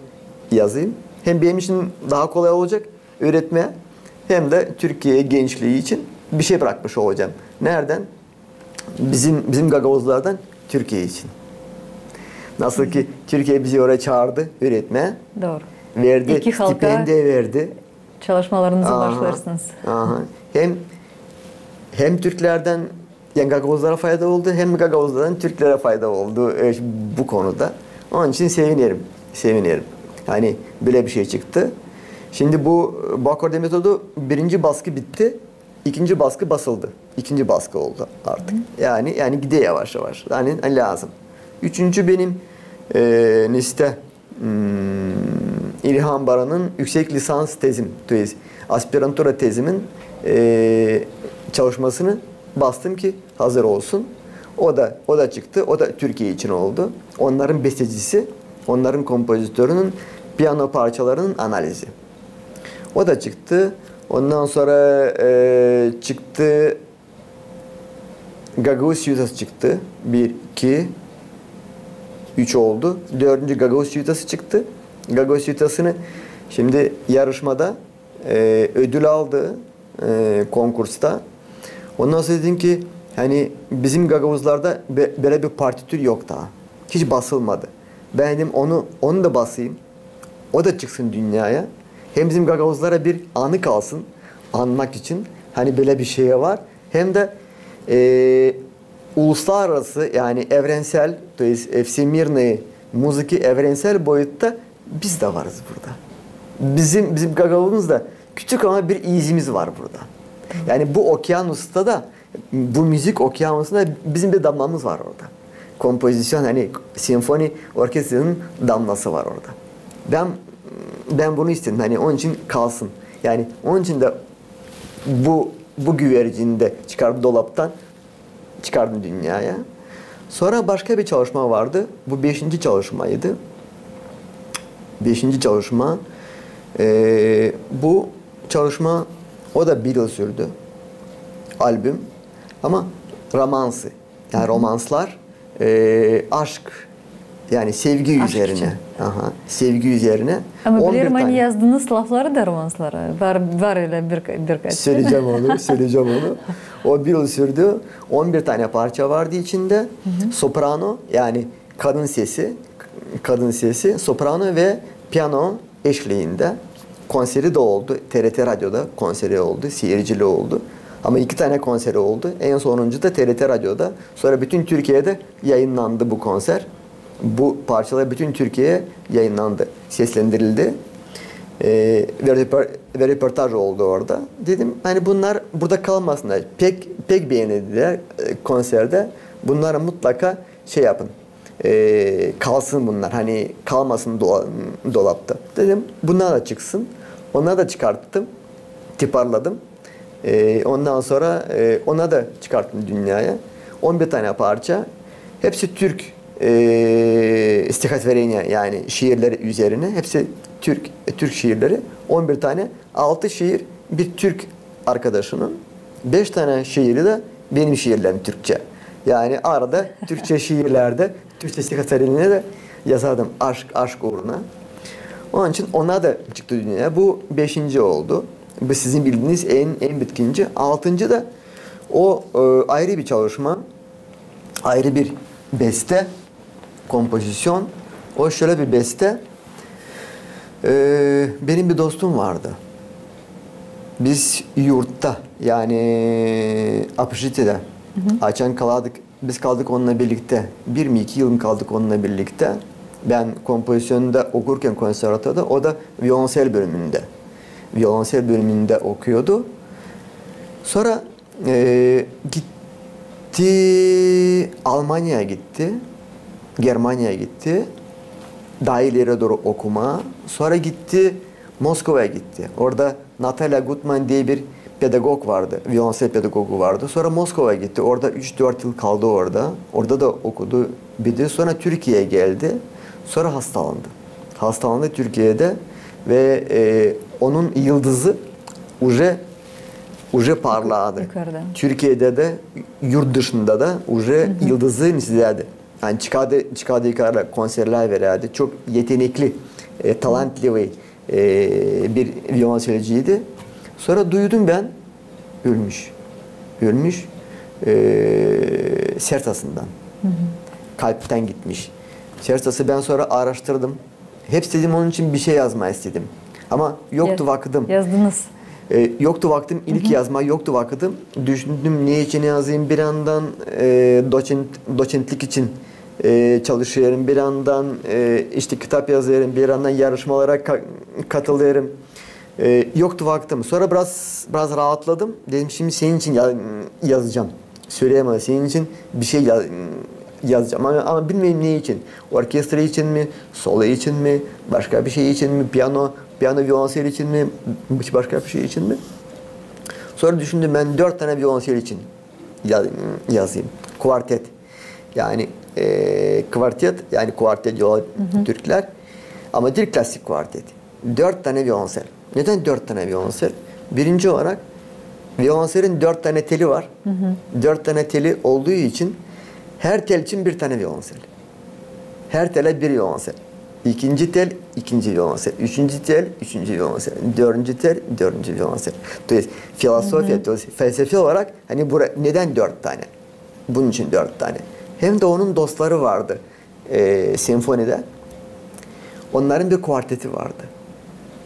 yazayım. Hem benim için daha kolay olacak öğretmeye, hem de Türkiye gençliği için bir şey bırakmış olacağım. Nereden? Bizim bizim gagauzlardan Türkiye için. Nasıl ki Türkiye bizi oraya çağırdı öğretmeye. Doğru. Verdi, stipendiya verdi. Çalışmalarınızı başlarsınız. Aha. Hem hem Türklerdän, yani gagauzlara fayda oldu, hem gagauzlardan Türklere fayda oldu e, bu konuda. Onun için sevinerim, sevinerim. Hani böyle bir şey çıktı. Şimdi bu, bu akorde metodu birinci baskı bitti. İkinci baskı basıldı. İkinci baskı oldu artık. Yani yani gidiyor yavaş yavaş. Yani lazım. Üçüncü benim e, liste hmm, İlhan Baran'ın yüksek lisans tezim, то есть аспирантура tezimin e, çalışmasını bastım ki hazır olsun. O da o da çıktı. O da Türkiye için oldu. Onların bestecisi, onların kompozitörünün piyano parçalarının analizi. O da çıktı. Ondan sonra e, çıktı Gagauz Süütası çıktı. Bir, iki, üç oldu. Dördüncü Gagauz Süütası çıktı. Gagauz Süütasını şimdi yarışmada e, ödül aldı e, konkursta. Ondan sonra dedim ki hani bizim gagauzlarda be- böyle bir partitür yok daha. Hiç basılmadı. Ben dedim onu onu da basayım. O da çıksın dünyaya. Hem bizim gagauzlara bir anı kalsın anmak için. Hani böyle bir şey var. Hem de e, uluslararası yani evrensel, то есть всемирный музыки evrensel boyutta biz de varız burada. Bizim bizim gagauzumuz da küçük ama bir izimiz var burada. Yani bu okyanusta da bu müzik okyanusunda bizim bir damlamız var orada. Kompozisyon hani senfoni orkestranın damlası var orada. Ben ben bunu istedim hani onun için kalsın. Yani onun için de bu bu güvercini de çıkardım dolaptan, çıkardım dünyaya. Sonra başka bir çalışma vardı. Bu beşinci çalışmaydı. Beşinci çalışma. Ee, bu çalışma o da bir yıl sürdü. Albüm. Ama romansı. Yani romanslar e, aşk yani sevgi üzerine. Aha, sevgi üzerine. Ama bilirim, hani yazdınız lafları da romanslara. Var, var öyle bir, birkaç. Söyleyeceğim onu, söyleyeceğim onu. O bir yıl sürdü. On bir tane parça vardı içinde. Soprano yani kadın sesi, kadın sesi, soprano ve piyano eşliindä konseri dä oldu. T R T radyoda konseri oldu, seyircili oldu. Ama iki tanä konseri oldu. En sonuncu da T R T radyoda. Sora bütün Türkiyedä yayınlandı bu konser. Bu parçalar bütün Türkiyeyä yayınlandı, seslendirildi. E, ve, röpor- ve röportaj oldu orada. Dedim, hani bunnar burada kalmasınnar. Pek pek beendilär e, konserdä. Bunnarı mutlaka şey yapın. E, kalsın bunnar. Hani kalmasın dola- dolapta. Dedim, bunnar da çıksın. Onnar da çıkarttım. Tiparladım. E, ondan sora e, onnar da çıkarttım dünneyä. On bir tanä parça. Hepsi türk e, стихотворения, yani şiirleri üzerinä. Hepsi türk türk şiirleri. On bir tanä. Altı şiir bir türk arkadaşımın. Beş tanä şiiri dä benim şiirlerim türkçä. Yani arada türkçä şiirlerdä, türkçä стихотворениелerdä yazardım aşk, aşk uuruna. Onun için onnar da çıktı dünneyä. Bu beşinci oldu. Bu sizin bildiiniz en, en bitkinci. Altıncı da o e, ayrı bir çalışma, ayrı bir beste, kompozisyon. O şölä bir beste. E, benim bir dostum vardı. Biz yurtta, yani общежитиедä, açan kalardık, biz kaldık onunnan birliktä. Bir mi, iki yıl mı kaldık onunnan birliktä. Bän kompozisyonda okurkan konservatorda, o da violonsel bölümündä. Violonsel bölümündä okuyordu. Sora e, gitti, Almaniyaya gitti, Germaniyaya gitti, taa ileri dooru okumaa. Sora gitti, Moskvaya gitti. Orada Natalya Gutman diye bir pedagog vardı, violonsel pedagogu vardı. Sora Moskvaya gitti, orada üç-dört yıl kaldı orada. Orada da okudu, bitirdi. Sora Türkiyeyä geldi, sora hastalandı. Hastalandı Türkiyedä ve e, onun yıldızı уже уже parladı. Türkiyedä dä, yurt dışında da уже yıldızı neredä. Yani çıkardı, çıkardı yukarı, konserlär verärdi. Çok yetenekli, e, талантливый e, bir violonselciydi. Sora duydum bän, ölmüş. Ölmüş e, сердцасından. Kalptän gitmiş. Сердцası, bän sora aaraştırdım. Hep istedim onun için bir şey yazmaa istedim. Ama yoktu vakıdım. Yazdınız. E, yoktu vakıdım, ilk yazmaa yoktu vakıdım. Düşündüm, ne için yazayım, bir yandan e, doçent, doçentlik için e, çalışêrım, bir yandan e, işte kitap yazêrım, bir yandan yarışmalara ka- katılêrım. E, yoktu vakıdım. Sora biraz biraz raatladım. Dedim, şimdi senin için ya- yazacam. Söleyemedim, senin için bir şey ya- yazacam. Ama, ama bilmeerim ne için. Orkestra için mi, solo için mi, başka bir şey için mi, piyano, piyano violonsel için mi, başka bir şey için mi? Sora düşündüm, bän dört tanä violonsel için ya- yazayım. Kuartet. Yani e, kvartet, yani kuartet diyorlar türklär. Ama diil klasik kuartet. Dört tanä violonsel. Nedän dört tanä violonsel? Birinci olarak, violonselin dört tanä teli var. Dört tanä teli olduğu için her tel için bir tanä violonsel. Her tele bir violonsel. İkinci tel, ikinci violonsel. Üçüncü tel, üçüncü violonsel. Dördüncü tel, dördüncü violonsel. То есть filosofiya, то есть felsefi olarak, hani bura, nedän dört tanä? Bunun için dört tanä. Hem dä onun dostları vardı e, senfonidä. Onnarın bir kuarteti vardı.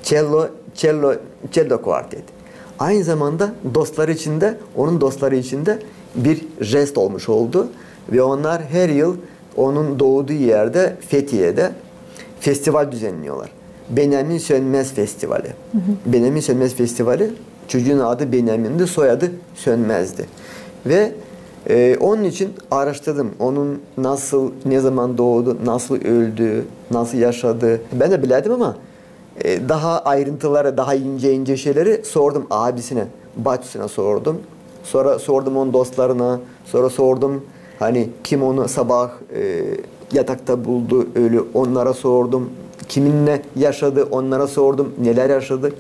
Cello, cello, cello kuarteti. Aynı zamanda dostları için dä, onun dostları için dä bir jest olmuş oldu. Ve onnar her yıl onun dooduu erdä, Fetiyedä festival düzenniyorlar. Benyamin Sönmez Festivali. Benyamin Sönmez Festivali, çocuun adı Benyamin'di, soyadı Sönmez'di. Ve e, onun için aaraştırdım. Onun nasıl, ne zaman doodu, nasıl öldü, nasıl yaşadı. Bän dä bilärdim, ama e, daha ayrıntıları, daha ince ince şeyleri sordum abisinä, baçusunä sordum. Sora sordum onun dostlarına, sora sordum, hani kim onu sabaa e, yatakta buldu, ölü, onnara sordum. Kiminnä yaşadı, onnara sordum, nelär yaşadı.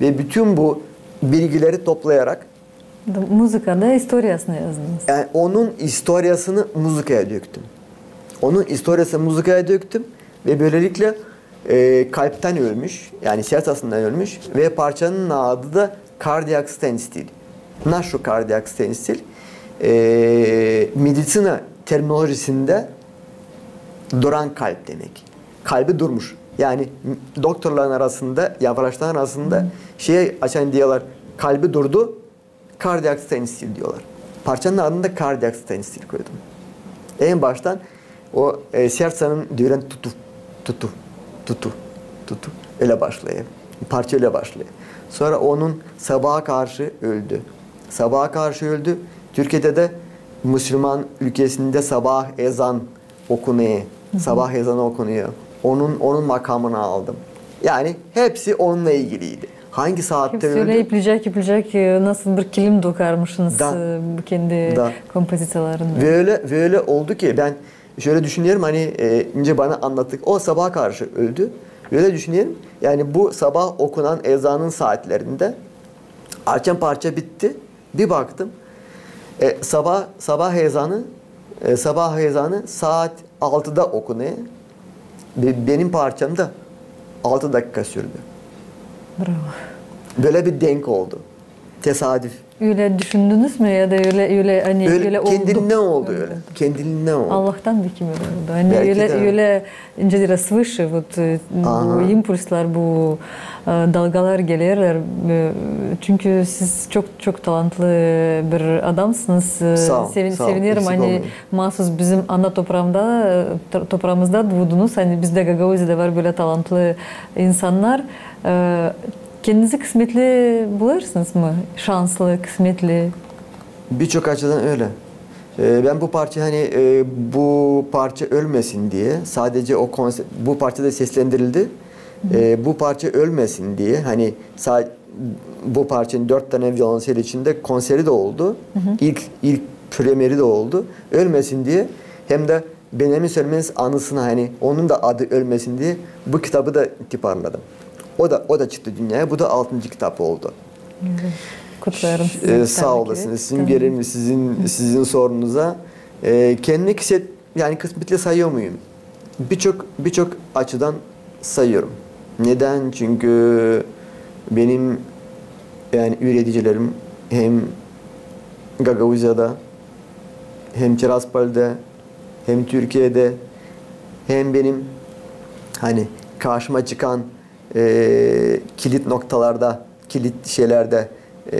Ve bütün bu bilgileri toplayarak, muzıkada istoriyasını yazdınız. Yani onun istoriyasını muzıkaya döktüm. Onun istoriyasını muzıkaya döktüm ve böylelikle e, kalptän ölmüş, yani сердцасından ölmüş ve parçanın adı da Cardiac Standstill. Nasıl cardiac standstill? E, meditsina terminolojisindä duran kalp demäk. kalbi durmuş. Yani doktorların arasında, ya vraçların arasında şey açan diyorlar, kalbi durdu, kardiyak stenoz diyorlar. Parçanın adını da kardiyak stenoz koydum. En baştan o e, sertsanın düren tutu, tutu, tutu, tutu. Öyle başlıyor. Parça öyle başlıyor. Sonra onun sabaha karşı öldü. Sabaha karşı öldü. Türkiye'de de Müslüman ülkesinde sabah ezan okunuyor. Sabah ezanı okunuyor. Onun onun makamını aldım. Yani hepsi onunla ilgiliydi. Hangi saatte öldü? Hepsi öyle iplicek iplicek, e, nasıl bir kilim dokarmışsınız, e, bu kendi kompoziţiyalarında. Ve öyle, ve öyle oldu ki ben şöyle düşünüyorum, hani e, ince bana anlattık. O sabaha karşı öldü. Öyle düşünüyorum. Yani bu sabah okunan ezanın saatlerinde açan parça bitti. Bir baktım, e, sabah sabah ezanı, e, sabah ezanı saat altıda okunuyor. Be- benim parçam da altı dakika sürdü. Bravo. Böyle bir denk oldu. Tesadüf. Öyle düşündünüz mü ya da öyle öyle hani öyle, öyle oldu? Kendiliğinden oldu öyle. Kendiliğinden oldu. Allahtan bir kim öyle oldu. Hani öyle öyle İnce biraz свыше, вот, e, bu impulslar, bu e, dalgalar gelirler. E, çünkü siz çok çok talantlı bir adamsınız. E, sağ ol, sevin, sağ ol. Sevinerim, eksik hani olmayın. Mahsus bizim ana topraamda, e, to- topraamızda duudunuz. Hani bizde Gagauziyada var böyle talantlı insannar. E, kendinizi kısmetli buluyorsunuz mu? Şanslı, kısmetli. Birçok açıdan öyle. E, ben bu parça hani e, bu parça ölmesin diye sadece o konser, bu parça da seslendirildi. E, bu parça ölmesin diye hani sa- bu parçanın dört tane violonsel içinde konseri de oldu. İlk ilk premieri de oldu. Ölmesin diye hem de Benjamin Sölmens anısına hani onun da adı ölmesin diye bu kitabı da tiparladım. O da o da çıktı dünyaya. Bu da altıncı kitap oldu. Kutlarım sizi. E, sağ olasınız. Sizin gelim sizin sizin sorunuza. E, kendimi kısmet yani kısmetli sayıyor muyum? Birçok birçok açıdan sayıyorum. Neden? Çünkü benim yani üreticilerim hem Gagauziyada hem Tiraspol'da hem Türkiye'de hem benim hani karşıma çıkan e, kilit noktalarda, kilit şeylerde, e,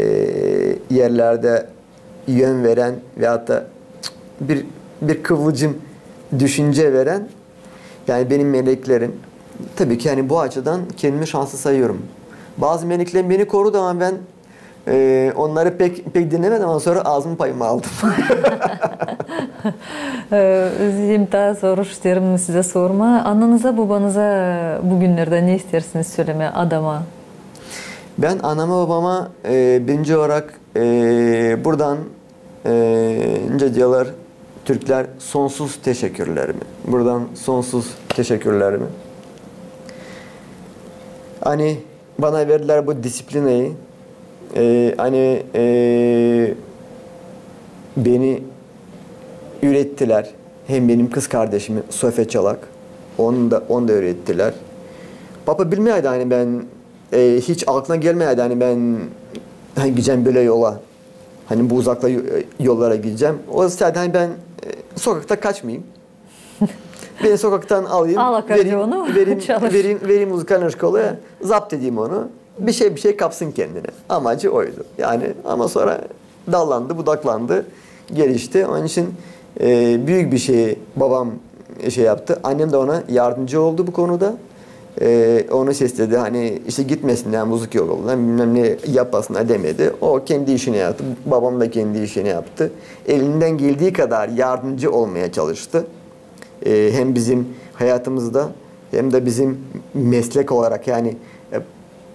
yerlerde yön veren veyahut da bir bir kıvılcım düşünce veren yani benim meleklerim. Tabii ki yani bu açıdan kendimi şanslı sayıyorum. Bazı meleklerim beni korudu ama ben e, onnarı pek pek dinemedim ama sora azım payımı aldım. E, hem taa soruş isteerim sizä sormaa. Ananıza, bobanıza bu günnerdä ne isteersiniz sölemää, adamaa? Ben anama, babama e, birinci olarak e, buradan e, ince diyorlar Türklär, sonsuz teşekkürlerimi. Buradan sonsuz teşekkürlerimi. Hani bana verdiler bu disiplinayı. E, hani e, beni ürettiler. Hem benim kız kardeşimi Sofya Çalak. Onu da, onu da ürettiler. Papa bilmeydi hani ben e, hiç aklına gelmeydi hani ben hani gidecem böyle yola. Hani bu uzakta yo- yollara gidecem. O istedi hani ben e, sokakta kaçmayayım. Beni sokaktan alayım, vereyim, vereyim, vereyim muzıkalnaya şkolaya, zapt edeyim onu. Bir şey bir şey kapsın kendine. Amacı oydu. Yani ama sonra dallandı, budaklandı, gelişti. Onun için e, büyük bir şey babam şey yaptı. Annem de ona yardımcı oldu bu konuda. E, onu sesledi, hani işte gitmesin yani muzık yoluna, bilmem ne yapmasın demedi. O kendi işini yaptı. Babam da kendi işini yaptı. Elinden geldiği kadar yardımcı olmaya çalıştı. E, hem bizim hayatımızda hem de bizim meslek olarak yani e,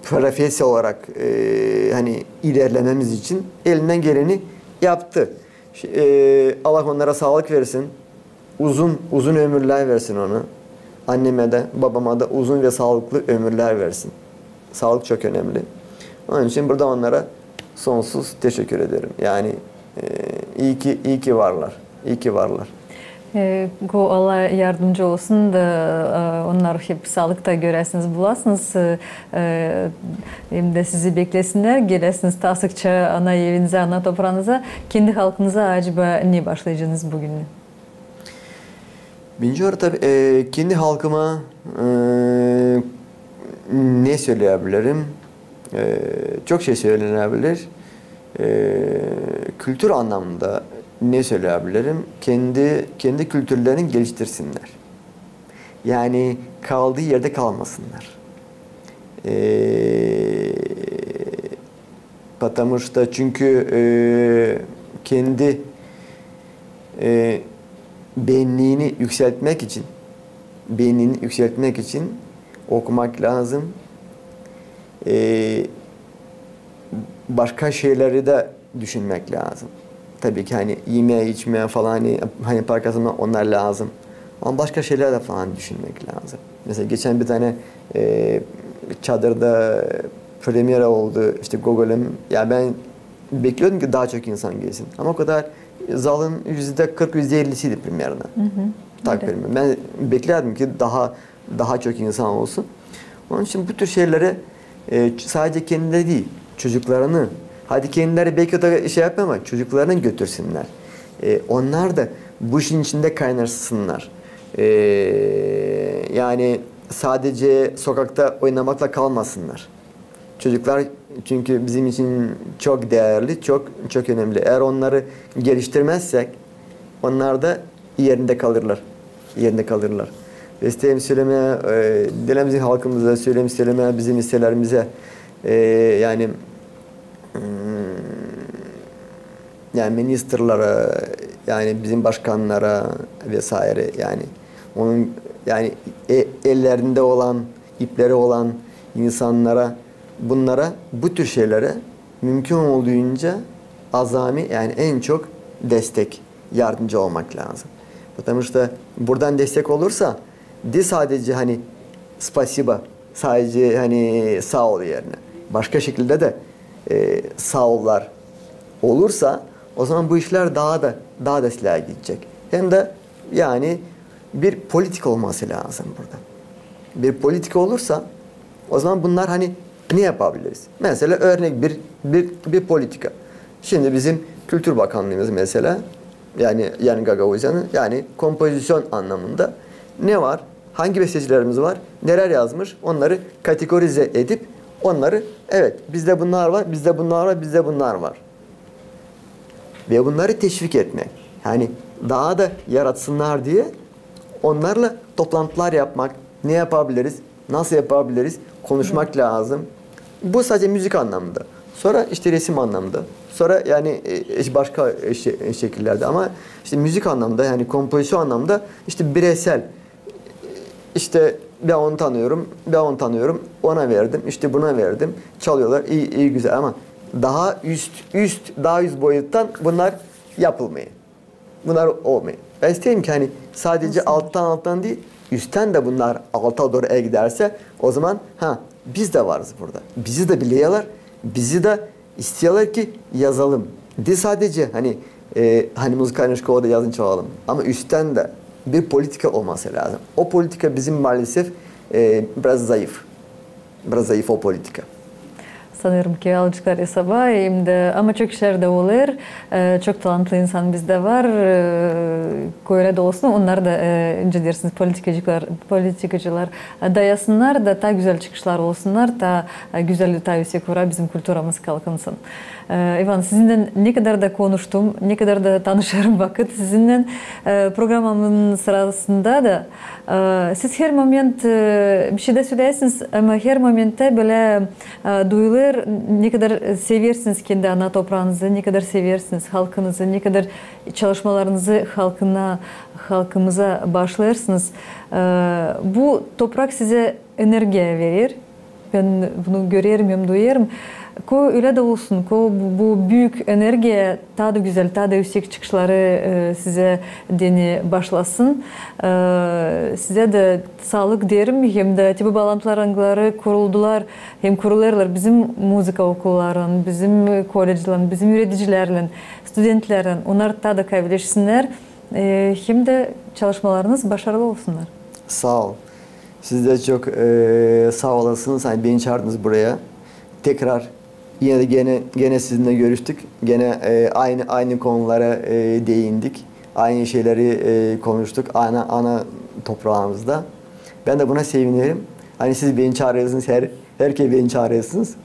profesya olarak e, hani ilerlememiz için elinden geleni yaptı. Şi- e, Allah onlara sağlık versin. Uzun uzun ömürlär versin onu. Anneme de babama da uzun ve sağlıklı ömürlär versin. Sağlık çok önemli. Onun için burada onlara sonsuz teşekkür ederim. Yani e, iyi ki iyi ki varlar. İyi ki varlar. E, ko Allah yardımcı olsun da e, onnar hep saalıkta göräsiniz, bulasınız, e, hem dä sizi beklesinnär, geläsiniz taa sıkça ana evinizä, ana topraanıza. Kendi halkınıza acaba ne baaşlayacanız bu gün? Birinci olarak tabii, e, kendi halkıma, e, ne söyleyebilirim? E, çok şey söylenebilir. E, kültür anlamında ne söyleyebilirim? Kendi, kendi kültürlerini geliştirsinler. Yani kaldığı yerde kalmasınlar. E, потому что, çünkü, e, kendi, e, benliğini yükseltmek için, benliğini yükseltmek için okumak lazım. E, başka şeyleri de düşünmek lazım. Tabii ki hani yemää, içmää falan, hani, hani para kazanmaa, onnar lazım. Ama başka şeyler de falan düşünmek lazım. Mesela geçen bir tane, e, çadırda premyera oldu işte Gogol'un. Ya ben bekliyordum ki daha çok insan gelsin. Ama o kadar zalın yüzde kırk, yüzde ellisiydi примерно. Tak примерно. Ben beklerdim ki daha daha çok insan olsun. Onun için bu tür şeyleri, e, sadece kendileri değil, çocuklarını, hadi kendileri belki de şey yapmıyor ama çocuklarını götürsünler. E, onnar da bu işin içinde kaynaşsınlar. E, yani sadece sokakta oynamakla kalmasınnar. Çocuklar çünkü bizim için çok değerli, çok, çok önemli. Eer onnarı geliştirmezsek, onnar da erindä kalırlar. Erindä kalırlar. Ve isteerim sölemää, e, dileerim bizim halkımıza, söleerim sölemää bizim isteelerimizä, e, yani, mm, yani ministerlere, yani bizim başkannara vesaire, yani onun, yani e, ellerindä olan, ipleri olan insannara, bunnara, bu tür şeylere mümkün olduğunca azami, yani en çok destek, yardımcı olmak lazım. Потому что buradan destek olursa, diil sadece hani спасибо, sadece hani saa ol erinä, başka şekildä dä, e, saa ollar olursa, o zaman bu işlär daha da, daha da islää gidecek. Hem dä yani bir politika olması lazım burada. Bir politika olursa, o zaman bunnar hani ne yapabiliriz? Mesela örnek bir, bir, bir politika. Şimdi bizim Kültür Bakanlığımız mesela, yani, yani Gagauziyanın, yani kompozisyon anlamında ne var? Hangi bestecilerimiz var? Neler yazmış? Onnarı kategorize edip onnarı, evet, bizdä bunnar var, bizdä bunnar var, bizdä bunnar var. Ve bunnarı teşvik etmää. Yani daha da yaratsınnar diye onnarla toplantılar yapmak, ne yapabiliriz, nasıl yapabiliriz, konuşmak lazım. Bu sadece müzik anlamında. Sora işte resim anlamında. Sora yani, e, başka, e, şe-, e, şekillerdä. Ama işte müzik anlamında, yani kompozisyon anlamında işte bireysel, işte bän onu tanıyêrım, bän onu tanıyêrım, ona verdim, işte buna verdim, çalıyorlar, ii, ii, gözäl. Ama daha üst, üst, daha üst boyuttan bunnar yapılmêêr. Bunnar olmêêr. Bän isteerim ki, hani sadece alttan, alttan diil, üsttän dä bunnar alta dooru gidärsä, o zaman, ha, biz dä varız burada. Bizi dä bilerlär, bizi dä isteerlär ki yazalım. Diil sadece, hani, e, hani muzıkalnıy şkolada yazın, çalalım. Ama üsttän dä bir politika olması lazım. O politika bizim maalesef, e, biraz zayıf. Biraz zayıf o politika. Sanêrım ki alaceklar esaba, hem dä, ama çok işlär dä olêr. E, çok talantlı insan bizdä var. E, kölä dä olsun, onnar da, e, nicä deersiniz, politikacılar, politikacılar, e, dayasınnar da, taa gözäl çıkışlar olsunnar, taa, e, gözäl, taa üüsek uura bizim kulturamız kalkınsın. E, İvan, sizinnän ne kadar da konuştum, ne kadar da tanışêrım vakıt sizinnän, e, programamın sırasında da, e, siz her moment, e, bir şey dä söleersiniz, ama her momenttän bölä, e, duyulêr, ne kadar seversiniz kendi ana topraanızı, ne kadar seversiniz halkınızı, ne kadar çalışmalarınızı halkına, halkımıza baaşlêêrsınız. E, bu toprak sizä energiya verer. Bän bunu görerim hem duyêrım. Ko ölä dä olsun, ko bu, bu büük energiya taa da gözäl, taa da üüsek çıkışları, e, sizä deyni baaşlasın. E, sizä dä saalık deerim, hem dä te bu baalantılar, angıları kuruldular hem kurulêrlar bizim muzıka okullarınnan, bizim kolleclän, bizim üüredicilärlän, studentlärlän, onnar taa da kavileşsinnär, e, hem dä çalışmalarınız başarılı olsunnar. Saa ol. Siz dä çok, e, saa olasınız, hani beni çaardınız buraya. Tekrar yine dä genä, genä sizinnän görüştük. Genä, e, aynı, aynı konulara, e, değindik. aynı şeyleri e, konuştuk ana, ana topraamızda. Bän dä buna sevinerim. Ani siz beni çaarêrsınız, her, herkerä beni çaarêrsınız.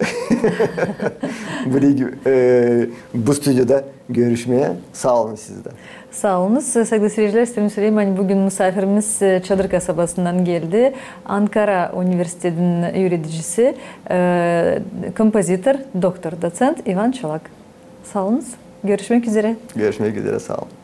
Bu, e, bu studiyada görüşmää. Saa olun siz dä. Saa olunuz. Saygılı siircilär, isteerim söleyim, ani büün musaafirimiz e, Çadır kasabasından geldi. Ankara Universitetinin üüredicisi, e, kompozitor, doktor, doţent İvan Çolak. Saa olunuz. Görüşmäk üzerä. Görüşmäk üzerä, saa olun.